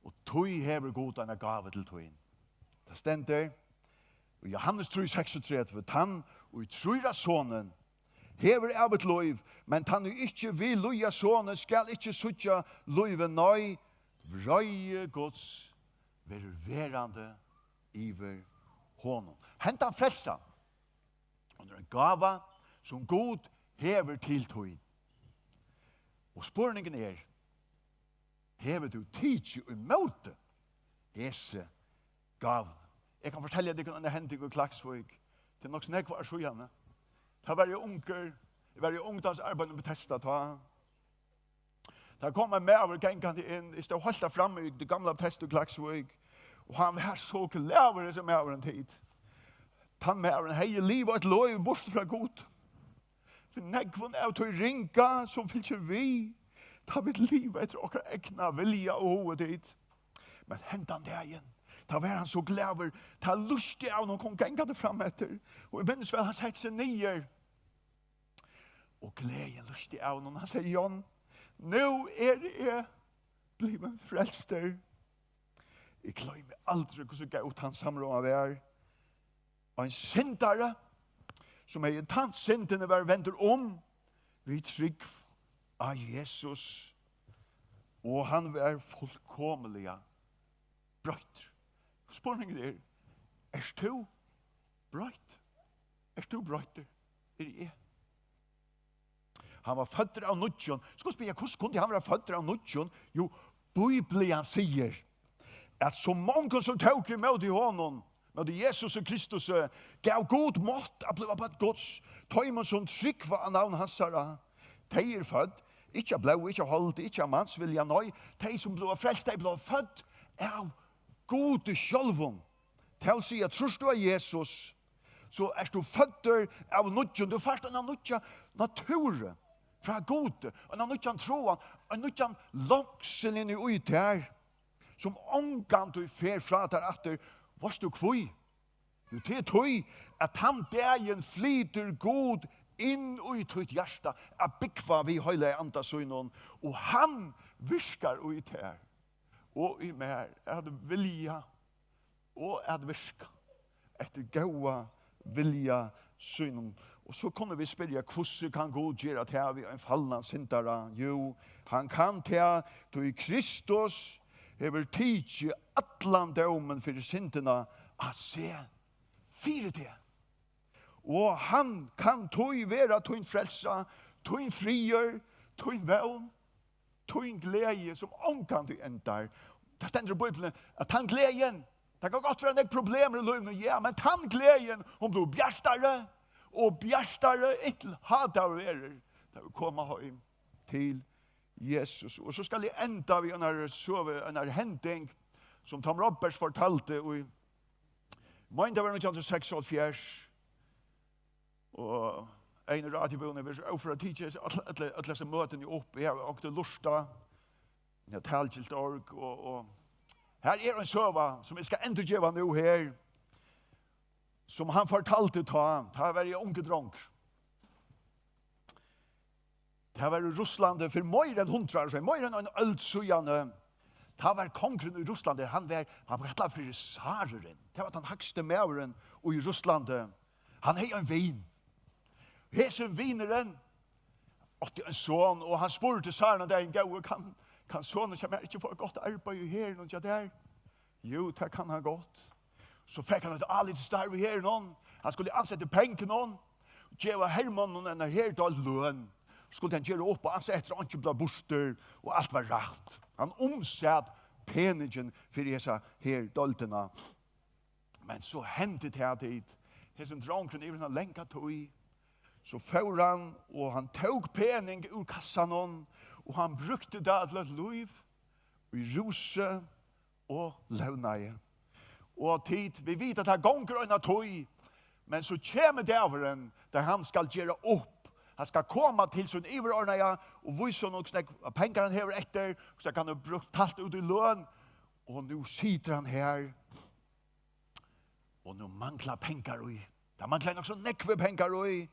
Og tí hevur Gud eina gávu til tín. Tað stendur í Jóhannes trý seksogtretivu, tann, ið trýr á Sonin, hevur ævigt lív, men tann, ið ikki vil lýða Sonin, skal ikki síggja lívið, nei, vreiði Guds verður verandi yvir honum. Hendan frelsan, hon er ein gáva, sum Gud hevur til tín. Og spurningurin er, hevur tú tikið ímóti hesi gávuni? Eg kann fortelja tykkum eina hending í Klaksvík. Tað er nokk so nógv ár síðani. Tá var eg ungur. Eg var í ungdómsarbeiðinum í Betesda tá. Tá kom ein maður gangandi inn. Eg stóð heilt har frammi í tí gamla Betesda í Klaksvík. Og hann var so glaður, hesin maðurin, tit. Tann maðurin hevði livað eitt lív burtur frá Gud. Fyri nógvum av tí ringa, sum fylgir við, tá vit liva eftir okkara egna vilja og huga, tit. Men hendan dagin, tá var hann so glaður, tá lýsti av honum kom gangandi fram eftir. Og eg minnist væl, hann setti seg niður. Og gleðin lýsti av honum. Hann segði, John, nú eri eg blivin frelstur. Eg gloymi aldri, hvussu góð tann samrøðan var. Ein syndari, sum hevði tænt syndini, var vendur um við trúgv á Jesus, og hann var fullkomiliga broyttur. Spurningurin er, ert tú broytt? Ert tú broyttur? Eri eg? Hann var føddur av nýggjum. Skulu spyrja, hvussu kundi hann vera føddur av nýggjum? Jú, Bíblian sigur, at so mongum sum tóku ímóti honum, ímóti Jesusi Kristusi, gav Gud mátt at blíva børn Guds, teimum sum trúgva á navn hansara. Tey eru fødd, ikki av blóði, ikki av holdi, ikki av mansvilja, nei, tey sum blíva frelst, tey blíva fødd av Gudi sjálvum. Tað vil siga, trýrt tú á Jesus, so ert tú føddur av nýggjum. Tú fært eina nýggja natúr frá Gudi, eina nýggjan trúan, ein nýggjan longsel inn í tær, sum ongantíð fer frá tær aftur. Veitst tú hví? Jú, tað er tí, at tann dagin flytur Gud inn í títt hjarta at búgva við heilaga anda sínum, og hann virkar í tær og í mær at vilja og at virka eftir góða vilja sínum. Og so kunnu vit spyrja, hvussu kann Gud gera tað við ein falnan syndara? Jú, hann kann tað, tí Kristus hevur tikið allan dómin fyri syndina á seg fyri teg. Og hann kann tí vera tín frelsa, tín friður, tín vón, tín gleði, sum ongantíð endar. Tað stendur í Bíbliuni, at tann gleðin, tað kann gott vera nógv problemir í lívinum, ja, men tann gleðin, hon blívur bjartari og bjartari, inntil hátíðin verður, tá vit koma heim til Jesus. Og so skal eg enda við einari søgu, einari hending, sum Tom Roberts fortaldi í, meini tað var nítjan hundrað og seksoghálvfjerðs, og ein í radiobúðini, vit eru óføra at tikið øll, øll, øll hesi møtini upp. Eg havi onkuntíð lurtað, eg havi talgilt org, og, og her er ein søga, sum eg skal endurgeva nú her, sum hann fortaldi tá, tá var eg ungur drongur. Tað var í Russlandi fyri meira enn hundrað ár síðan, meira enn ein øld síðani. Tá var kongurin í Russlandi, hann var, hann var kallaður fyri Zarurin. Tað var tann hægsti maðurin í Russlandi. Hann hevði ein vin. Hesin vinurin átti ein son, og hann spurdi Zarin ein dagin: "Góði, kann, kann sonurin hjá mær ikki fáa gott arbeiði í herinum hjá tær?" "Jú, tað kann hann gott." So fekk hann eitt álítið starv í herinum. Hann skuldi ansa eftir pengunum, geva hermonnunum eina herdeild løn. Skuldi hann gera upp og ansa eftir, at einki bleiv burtur, og alt var rætt. Hann umsat peningin fyri hesa herdeildina. Men so hendi tað, tit, hesin drongurin yvir eina langa tíð, so fór hann, og hann tók pening úr kassanum, og hann brúkti tað til eitt lív í rúsi og levnaði. Og tit, vit vita, at tað gongur eina tíð, men so kemur dagurin, tá hann skal gera upp. Hann skal koma til sín yvirordnaða og vísa honum, hvussu nógv pengar hann hevur eftir, hvussu hann hevur brúkt alt út í løn. Og nú situr hann her, og nú manglar pengar í. Tað manglar nokk so nógvar pengar í.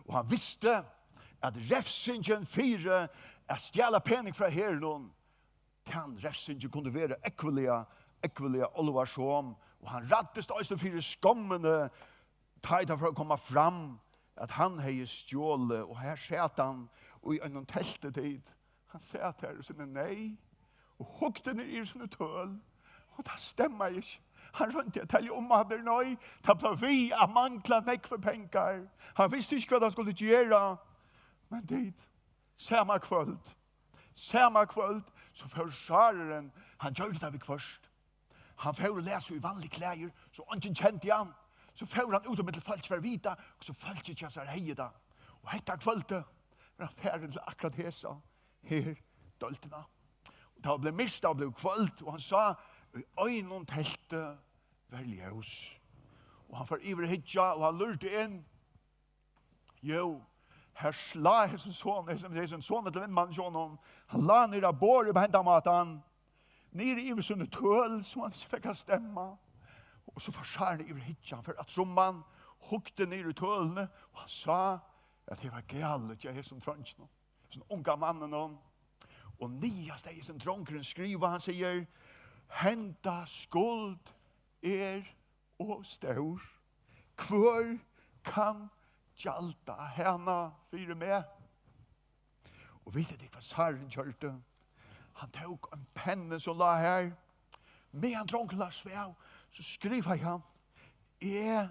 Og hann visti, at refsingin fyri at stjala pening frá herinum, tann refsingin kundi vera ógvuliga, ógvuliga álvarsom, og hann ræddist eisini fyri skommini, tá ið tað fór at koma fram, at hann hevði stjólið, og her sat hann í einum telti, tit. Hann sat har í síni neyð og hugdi niður í síni tøl, og tað stemmaði ikki. Hann royndi at telja um aftur, nei, tað bleiv við at mangla nógvar pengar. Hann visti ikki, hvat hann skuldi gera, men tit, sama kvøld, Sama kvøld, so fór Sárurin, hann gjørdi tað viðhvørt. Hann fór og læt seg í vanlig klæðir, so eingin kendi hann. So fór hann út ímillum fólk fyri at vita, og so fólkið hjá sær hevði tað. Og hetta kvøldið var hann farin til akkurát hesa her deildina. Og tað var blivið myrkt, tað var blivið kvøld, og hann sá, í einum telti var ljós. Og hann fór yvir at hyggja, og hann lurti inn. Jú, her lá hesin son, hesin, hesin sonur til vinmannin hjá honum. Hann lá niðri á borði upp á hendan mátan, niðri yvir síni tøl, sum hann ikki fekk at stemma. Og so fór Sárurin yvir at hyggja, hann fór at trumma, hann hugdi niður í tølini, og hann sá, at her var galið hjá hesum dreinginum, hesum unga manninum. Og niðast er hesin drongurin skriva, hann sigur: "Henda skuld er ov stór. Hvør kann gjalda hana fyri meg?" Og vitið tit, hvat Sárurin gjørdi? Hann tók ein penni sum lá har. Meðan drongurin lá og svav, so skrivaði hann: "Eg,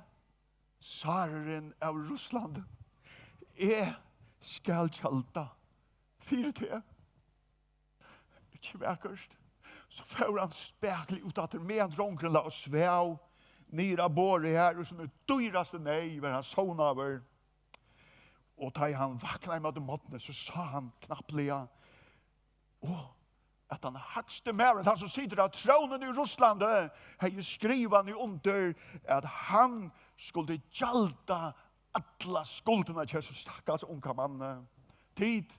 Sárurin av Russlandi, eg skal gjalda fyri teg." Ikki vakurt? So fór hann spakuliga út aftur, meðan drongurin lá og svav niður á borðið har, og sum í dýrastu neyð var hann sovnaður. Og tá ið hann vaknaði móti morgni, so sá hann knappliga, og at tann hægsti maðurin, tann sum situr á trónini í Russlandi, hevði skrivað niður undir, at hann skuldi gjalda alla skuldina hjá hesum stakkals unga manni. Tit,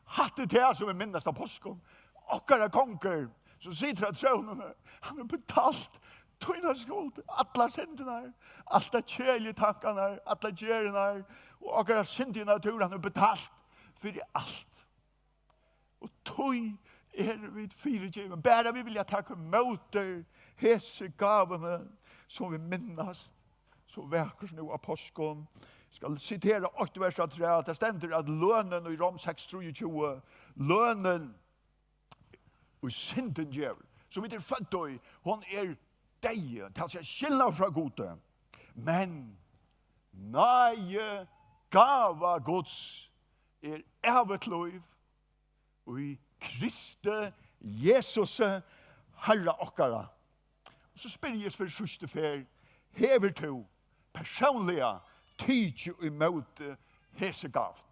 hatta er tað, sum vit minnast av páskum. Okkara kongur, sum situr á trónini, hann hevur betalt tína skuld, allar syndirnar, allar keðiligu tankarnar, allar gerðirnar, og okkara syndiga natúr, hann hevur betalt fyri alt. Og tí eru vit fyrigivin, bara vit vilja taka ímóti hesi gávuni, sum vit minnast so vakurt nú á páskum. Eg skal sitera eitt vers afturat. Tað stendur, at lønin í Rom seks trýogtjúgu, lønin, ið syndin gevur, sum vit eru fødd í, hon er deyði, tað vil siga skilnað frá Gudi. Men náði gáva Guds er ævigt lív í Kristi Jesusi, Harra okkara. Og so spyrji eg fyri síðstu ferð, hevur tú persónliga tikið ímóti hesi gávuni?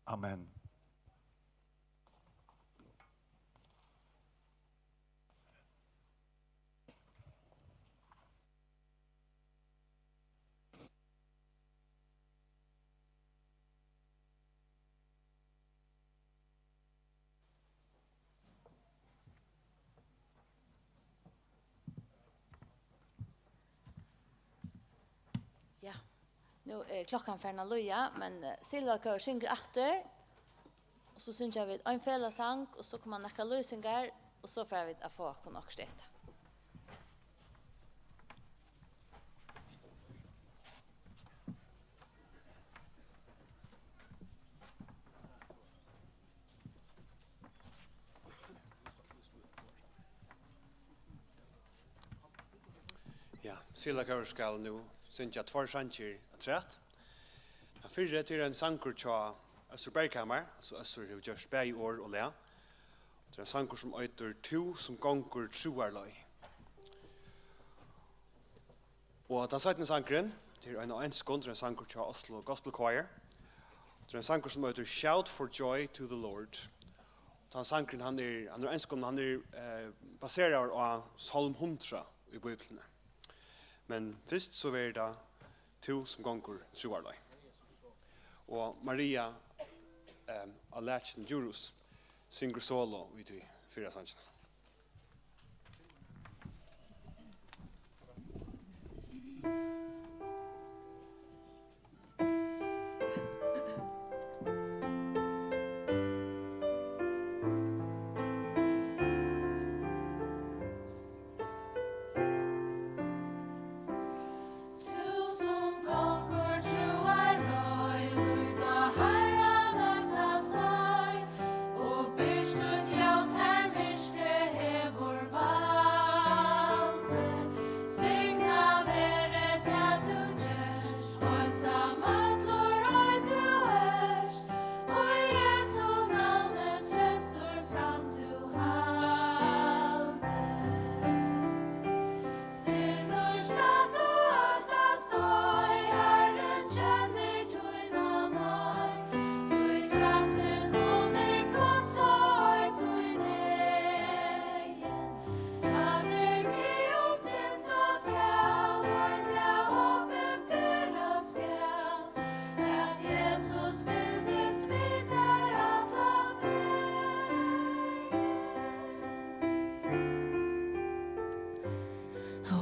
Amen. Ja, nú er klokkan farin at líða, men, eh, Silvakór syngur aftur, og so syngja vit ein felagssang, og so koma nakrar lýsingar, og so fara vit at fáa okkum okkurt at eta. Ja, Silvakór skal nú syngja tveir sangir afturat. Tann fyrri, tað er ein sangur hjá Øssur Berghamar, so Øssur hevur gjørt bæði orð og lag. Tað er ein sangur sum eitur Tú sum gongur trúarleið. Og tann seinni sangurin, tað er ein av enskum, tað er ein sangur hjá Oslo Gospel Choir. Tað er ein sangur sum eitur Shout for Joy to the Lord. Tann sangurin, hann er, hann er á enskum, hann er, eh, baseraður á Sálm hundrað í Bíbliuni. Men fyrst so verður tað Tú sum gongur trúarleið. Og Maria, eh, á lækjuni Djurhuus syngur solo í tí fyrra sanginum. Tú sum gongur trúarleið, lít á Harran, óttast ei, og bert títt ljós har myrkrið hevur vald. Signað verði tað, tú gert, einsamallur ei tú ert, í Jesu navni treystur fram tú haldi. Syndur skalt tú óttast ei, Harrin kennir tína neyð, tí kraftin, hon er Guds, og ei tín egin. Hann er við um tind og dal, ein dag opinberast skal, at Jesus fylgdist við tær allan veg.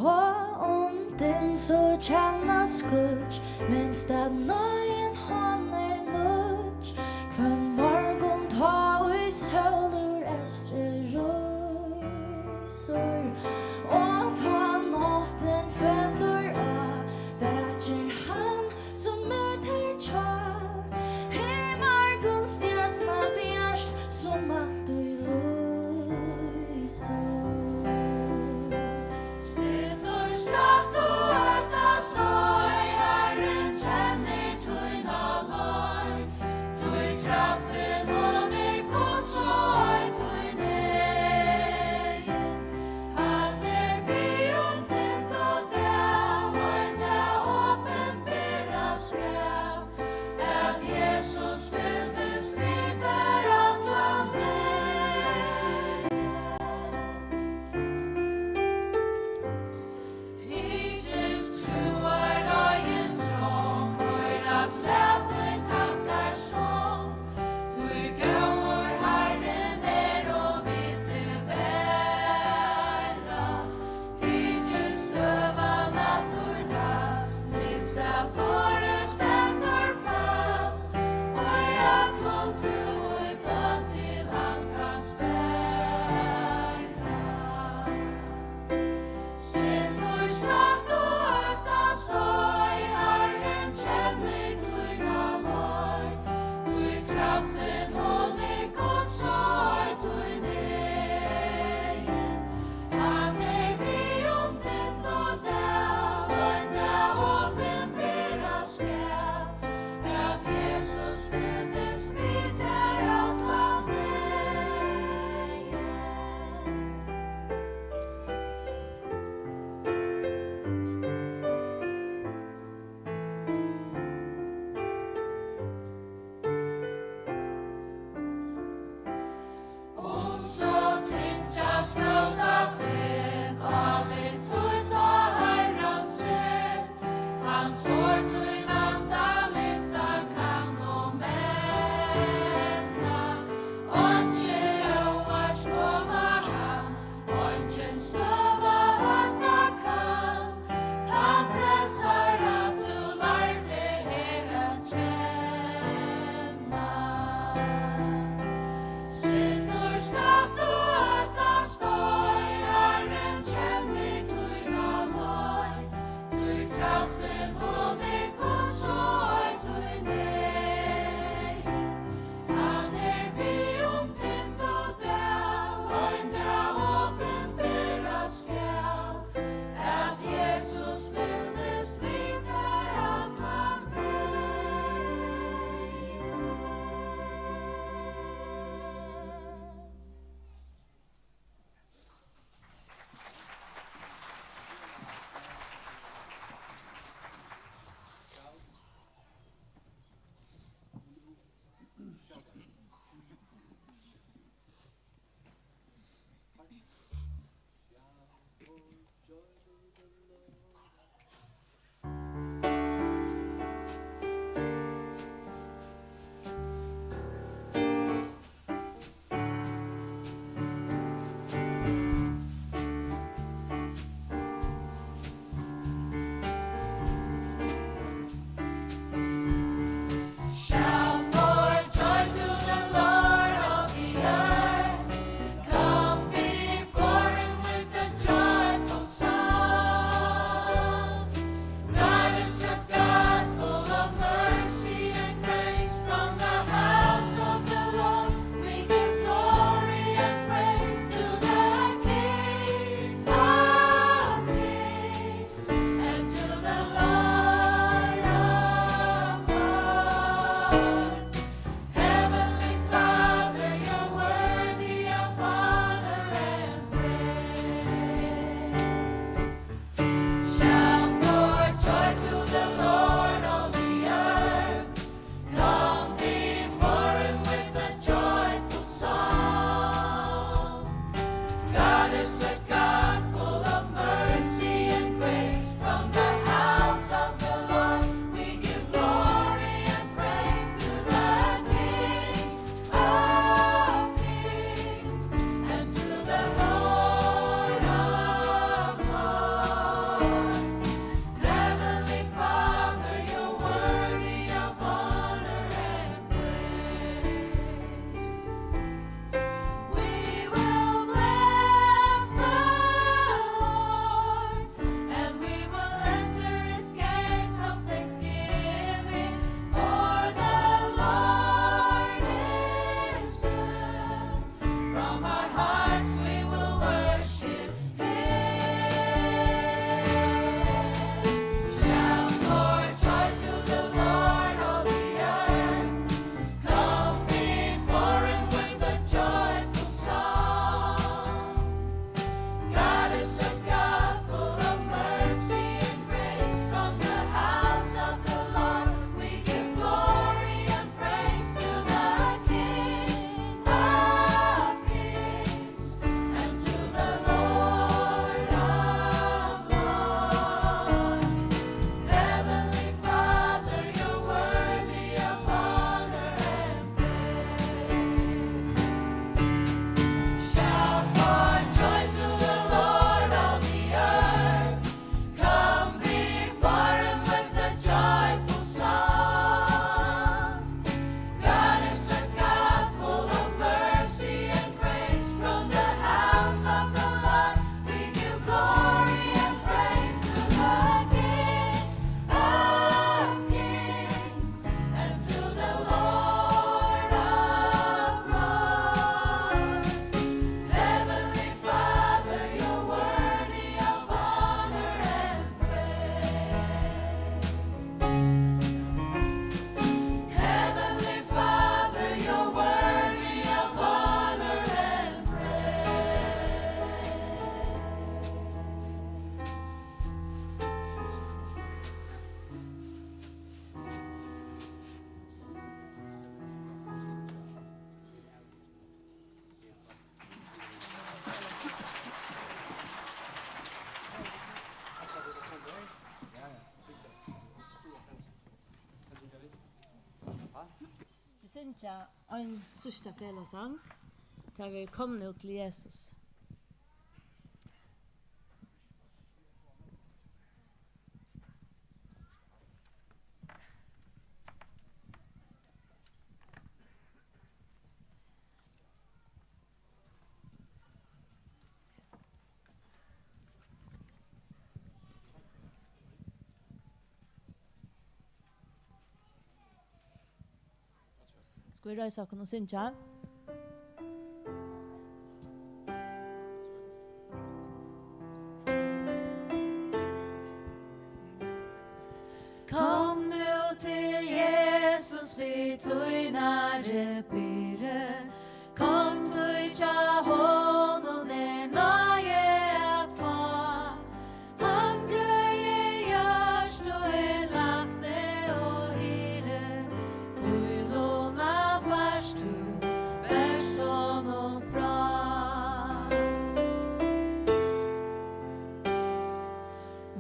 Og um dimm so kennast skýggj, minst at neyðin hon er nýggj. Hvønn morgun, tá ið sól úr eystri rísur, og tá náttin fellur á, vakir hann, sum er tær hjá. Hey, morgunstjørna bjørt, sum altíð lýsir. Syndur skalt tú óttast ei, Harrin kennir tína leið. Syngja ein síðsta felagssang. Tað verður Kom nú til Jesus. Skulu vit reisa okkum og syngja? Kom nú til Jesus við tínari byrðu. Kom, tí hjá honum er náði at fá. Hann greiðir hjørtu, er lækni og hirði. Hvíluna fært tú bert honum frá.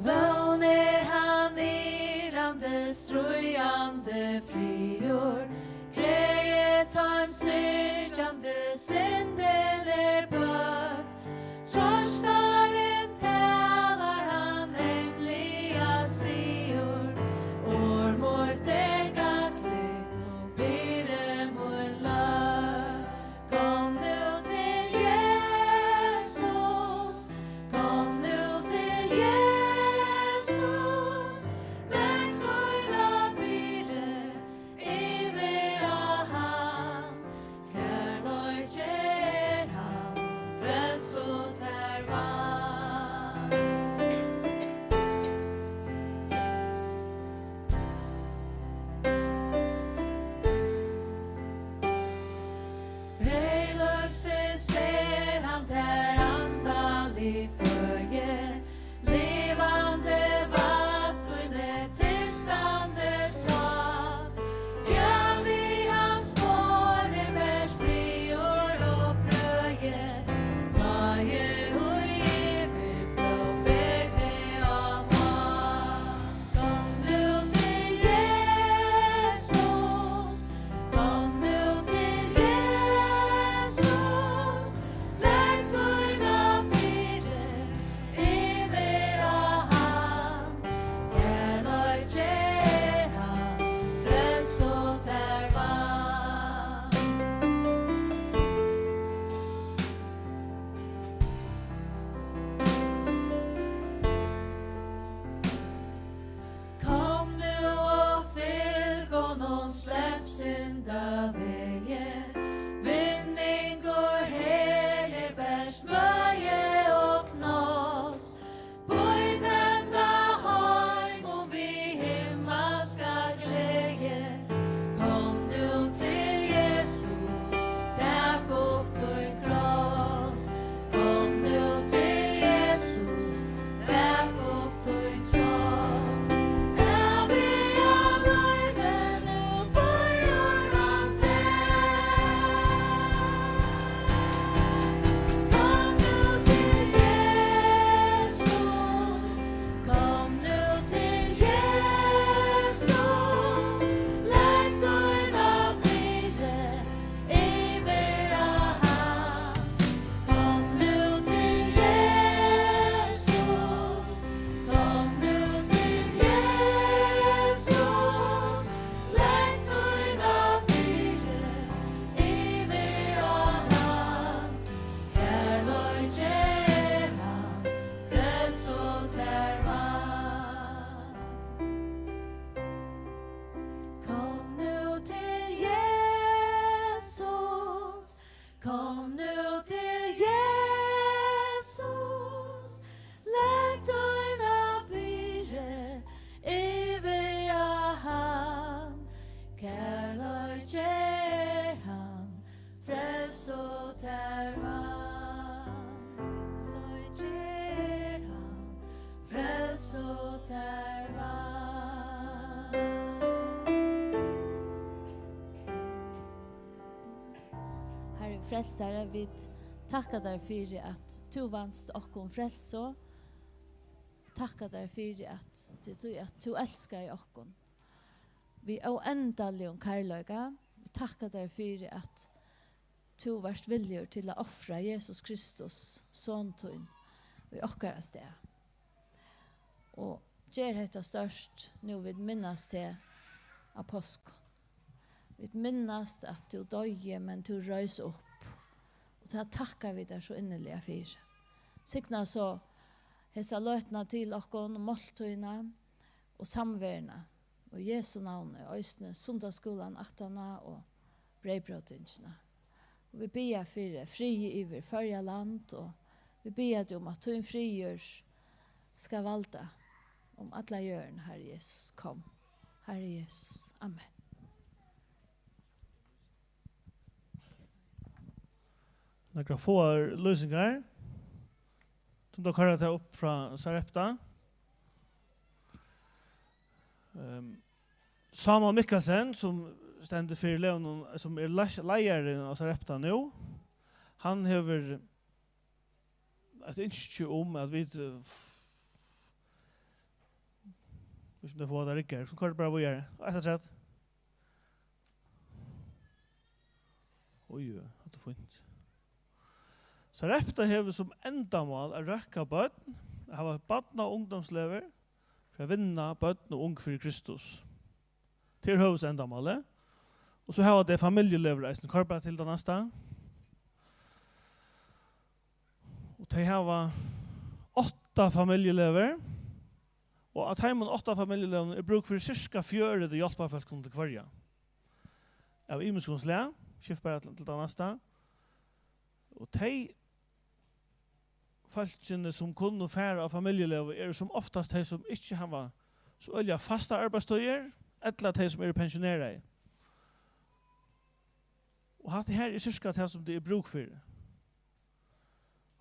Vón er hann yrðandi, stríðandi friður, gleði teim syrgjandi, syndin er bøtt. Trøstarin talar hann eymliga sigur, orð mítt er gagnligt og byrði mín løtt. Kom nú til Jesus, kom nú til Jesus, legg tína byrðu yvir á hann. Kærleiki er hann, frelsu tær vann. Veg lívsins er hann tær andalig føði, livandi vatn tíni tystandi sál. Ja, við hans borð er bert friður og frøði, náði í yvirflóð ber teg á mál. Kom nú til Jesus, kom nú til Jesus, legg tína byrðu yvir á hann. Kærleiki er hann, frelsu tær vann. Kom nú og fylg honum, slepp syndavegin. Vinningur her er bert møði og knás. Být enda heim um við himmalska gleði. Kom nú til Jesus, tak upp tín kross. Kom nú til Jesus, tak upp tín kross. Æviga lívið nú bíður hann tær. Kom nú til Jesus, kom nú til Jesus, legg tína byrðu yvir á hann. Kom nú til Jesus, kom nú til Jesus, legg tína byrðu yvir á hann. Kærleiki er hann, frelsu tær vann. Kom nú til Jesus, kom nú til Jesus, legg tína byrðu yvir á hann. Kærleiki er hann, frelsu tær vann. Kærleiki er hann, frelsu tær vann. Harri Frelsari, vit takka tær fyri, at tú vanst okkum frelsu. Takka tær fyri, at, tí, tí at tú elskaði okkum við óendaligum kærleika. Vit takka tær fyri, at tú vart villigur til at ofra Jesus Kristus, son tín, í okkara stað. Og ger hetta stórt, nú vit minnast teg á páskum. Vit minnast, at tú doyði, men tú reis upp. Og tað takka vit tær so inniliga fyri. Signa so hesa løtuna til okkum, máltíðina og samveruna. Og í Jesu navni, eisini sunnudagsskúlan aftaná og breyðbrótingina. Og vit biðja fyri friði yvir Føroya land, og vit biðja teg um, at tín friður skal valda um alla jørðina, Harri Jesus. Kom, Harri Jesus. Amen. Nakrar fáar lýsingar. Tú, tá koyra tað upp frá Sarepta. Ehm, Samuel Mikkelsen, sum stendur fyri legunum, sum er leis-, leiðarin á Sarepta nú, hann hevur eitt ynski um, at vit, eh, f-, vit skulu fáa tað riggar, so koyr bara víðari. Eitt afturat. Oj, oj, hatta er fínt. Sarepta hevur sum endamál at røkka børn, at hava barna- og ungdómslegur, fyri at vinna børn og ung fyri Kristus. Tað er høvuðsendamálið. Og so hava tey familjulegur eisini. Koyr bara til tað næsta. Og tey hava átta familjulegur, og av teimum átta familjulegum er brúk fyri sirka fjøruti hjálparfólkum til hvørja. Av ymiskum slag, skift bara til, til tað næsta. Og tey fólkini, sum kunnu fara á familjulegu, eru sum oftast tey, sum ikki hava so øgiliga fastar arbeiðstíðir, ella tey, sum eru pensjoneraði. Og hatta her er sirka tað, sum tað er brúk fyri.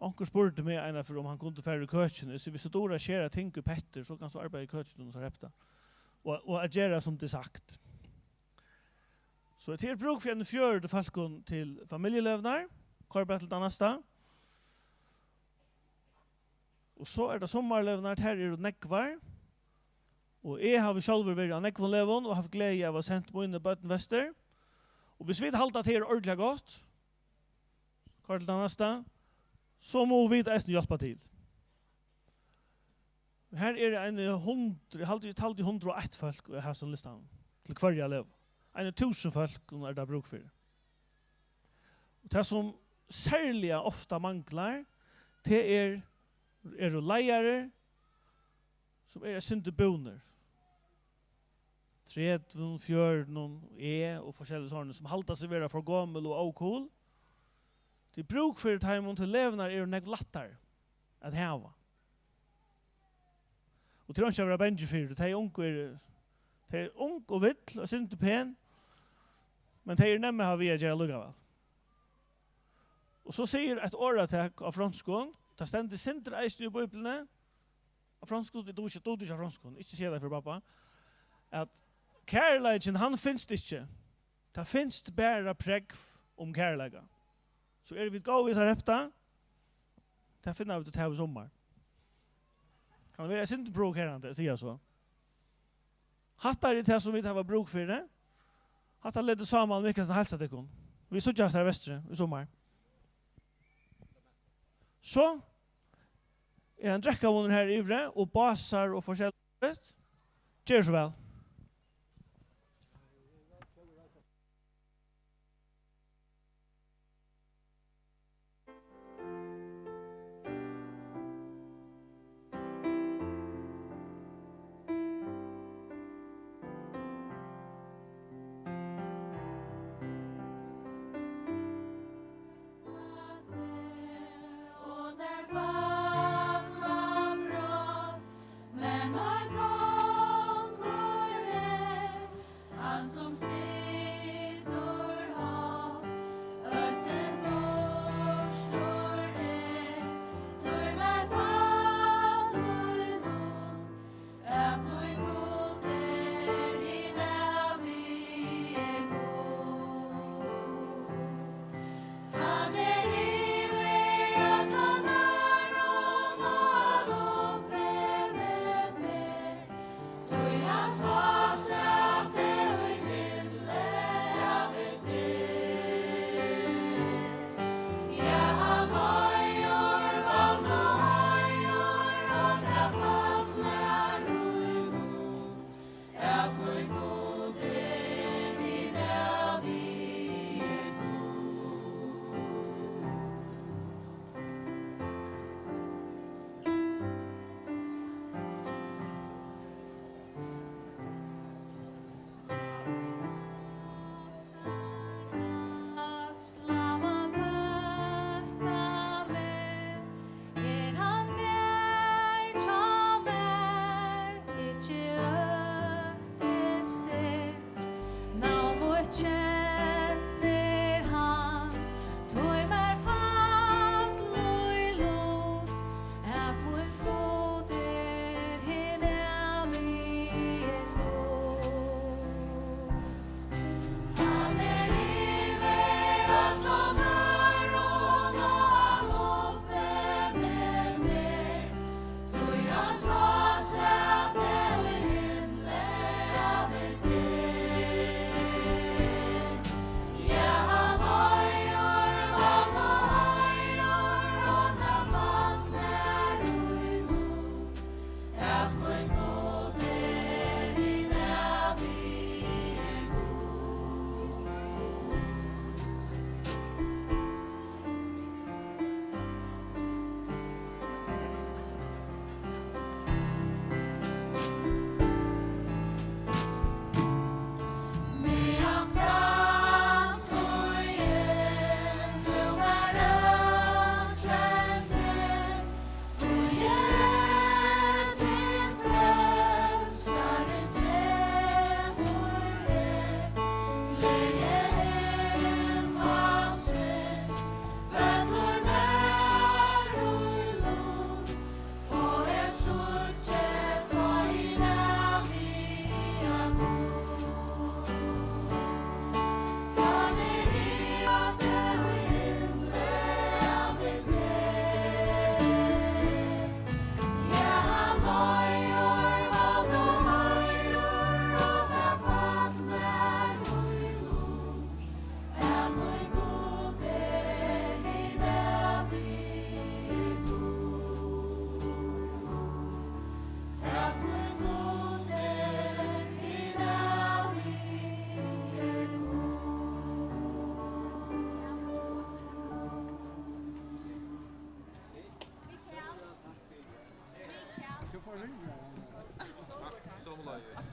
Onkur spurdi meg einaferð, um hann kundi fara í køkin. Eg sigi, viss tú dugir at skera ting í pettir, so kanst tú arbeiða í køkinum og Sarepta. Og, og at gera, sum tað er sagt. So tað er brúk fyri einum fjøruti fólkum til familjulegurnar. Koyr bara til tað næsta. Og so er tað summarlegurnar, tær eru nógvar. Og eg havi sjálvur verið á nógvum legum og havt gleði av at sent míni børn vestur. Og viss vit halda, at tað er ordiliga gott, koyr til tað næsta, so mugu vit eisini hjálpa til. Her eru eini hundrað, eg haldi, eg taldi hundrað og eitt fólk í hasum listanum, til hvørja legu. Eini túsund fólk, nú er tað brúk fyri. Og tað, sum serliga ofta manglar, tað er, eru leiðarar, sum eru eitt sindur búnir. Tretivu, fjøruti, og eg og forskellig sånn, sum halda seg vera for gomul og ókul. Tað er brúk fyri teimum, tí legurnar eru nógv lættari at hava. Og tað er einki at vera bangin fyri, tey ungu eru, tey eru ung og vill og sindur pen, men tey eru nemm at hava við at gera allíkavæl. Og so sigur eitt orðatak á fronskum, tað stendur sindur eisini í Bíbliuni, á fronskum, eg dugi ikki, dugi ikki á fronskum, ikki siga tað fyri babba, at kærleikin, hann finst ikki. Tað finst bara prógv um kærleika. So eru vit góð við Sarepta, tað finna vit út av í summar. Kann vera eitt sindur provokerandi at siga so. Hatta er tað, sum vit hava brúk fyri. Hatta letur Sámal Mikkelsen heilsa tykkum. Vit síggjast har vesturi í summar. So er ein drekkamunur har yviri og básar og forskelligt. Ger so væl.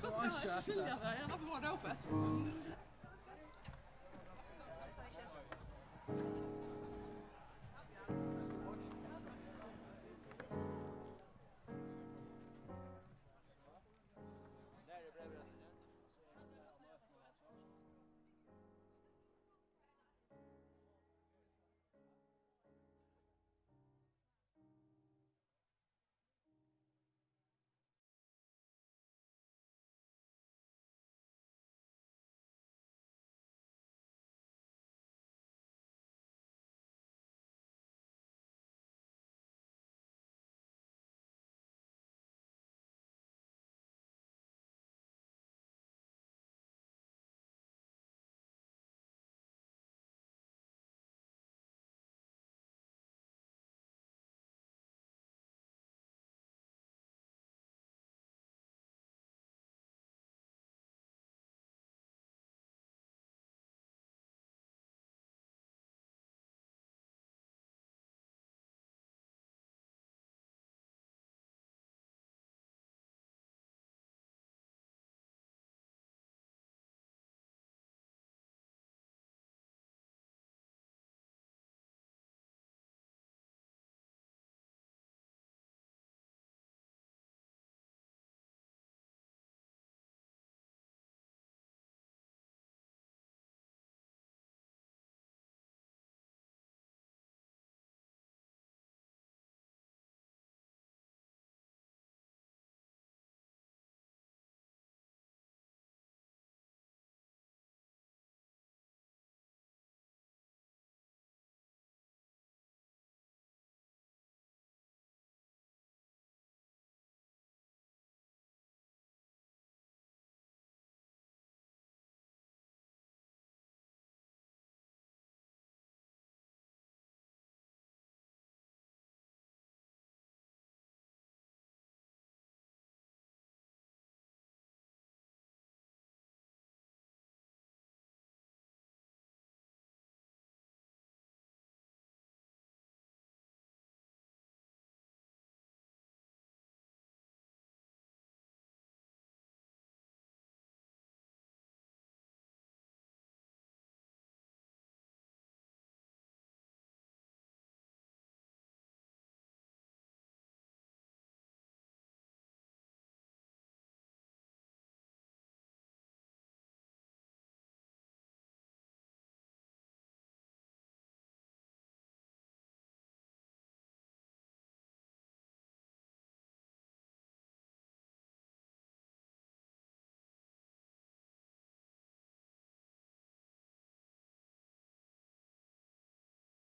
Skal ikki skilja tað. Eg er nesten bara rópa eftir.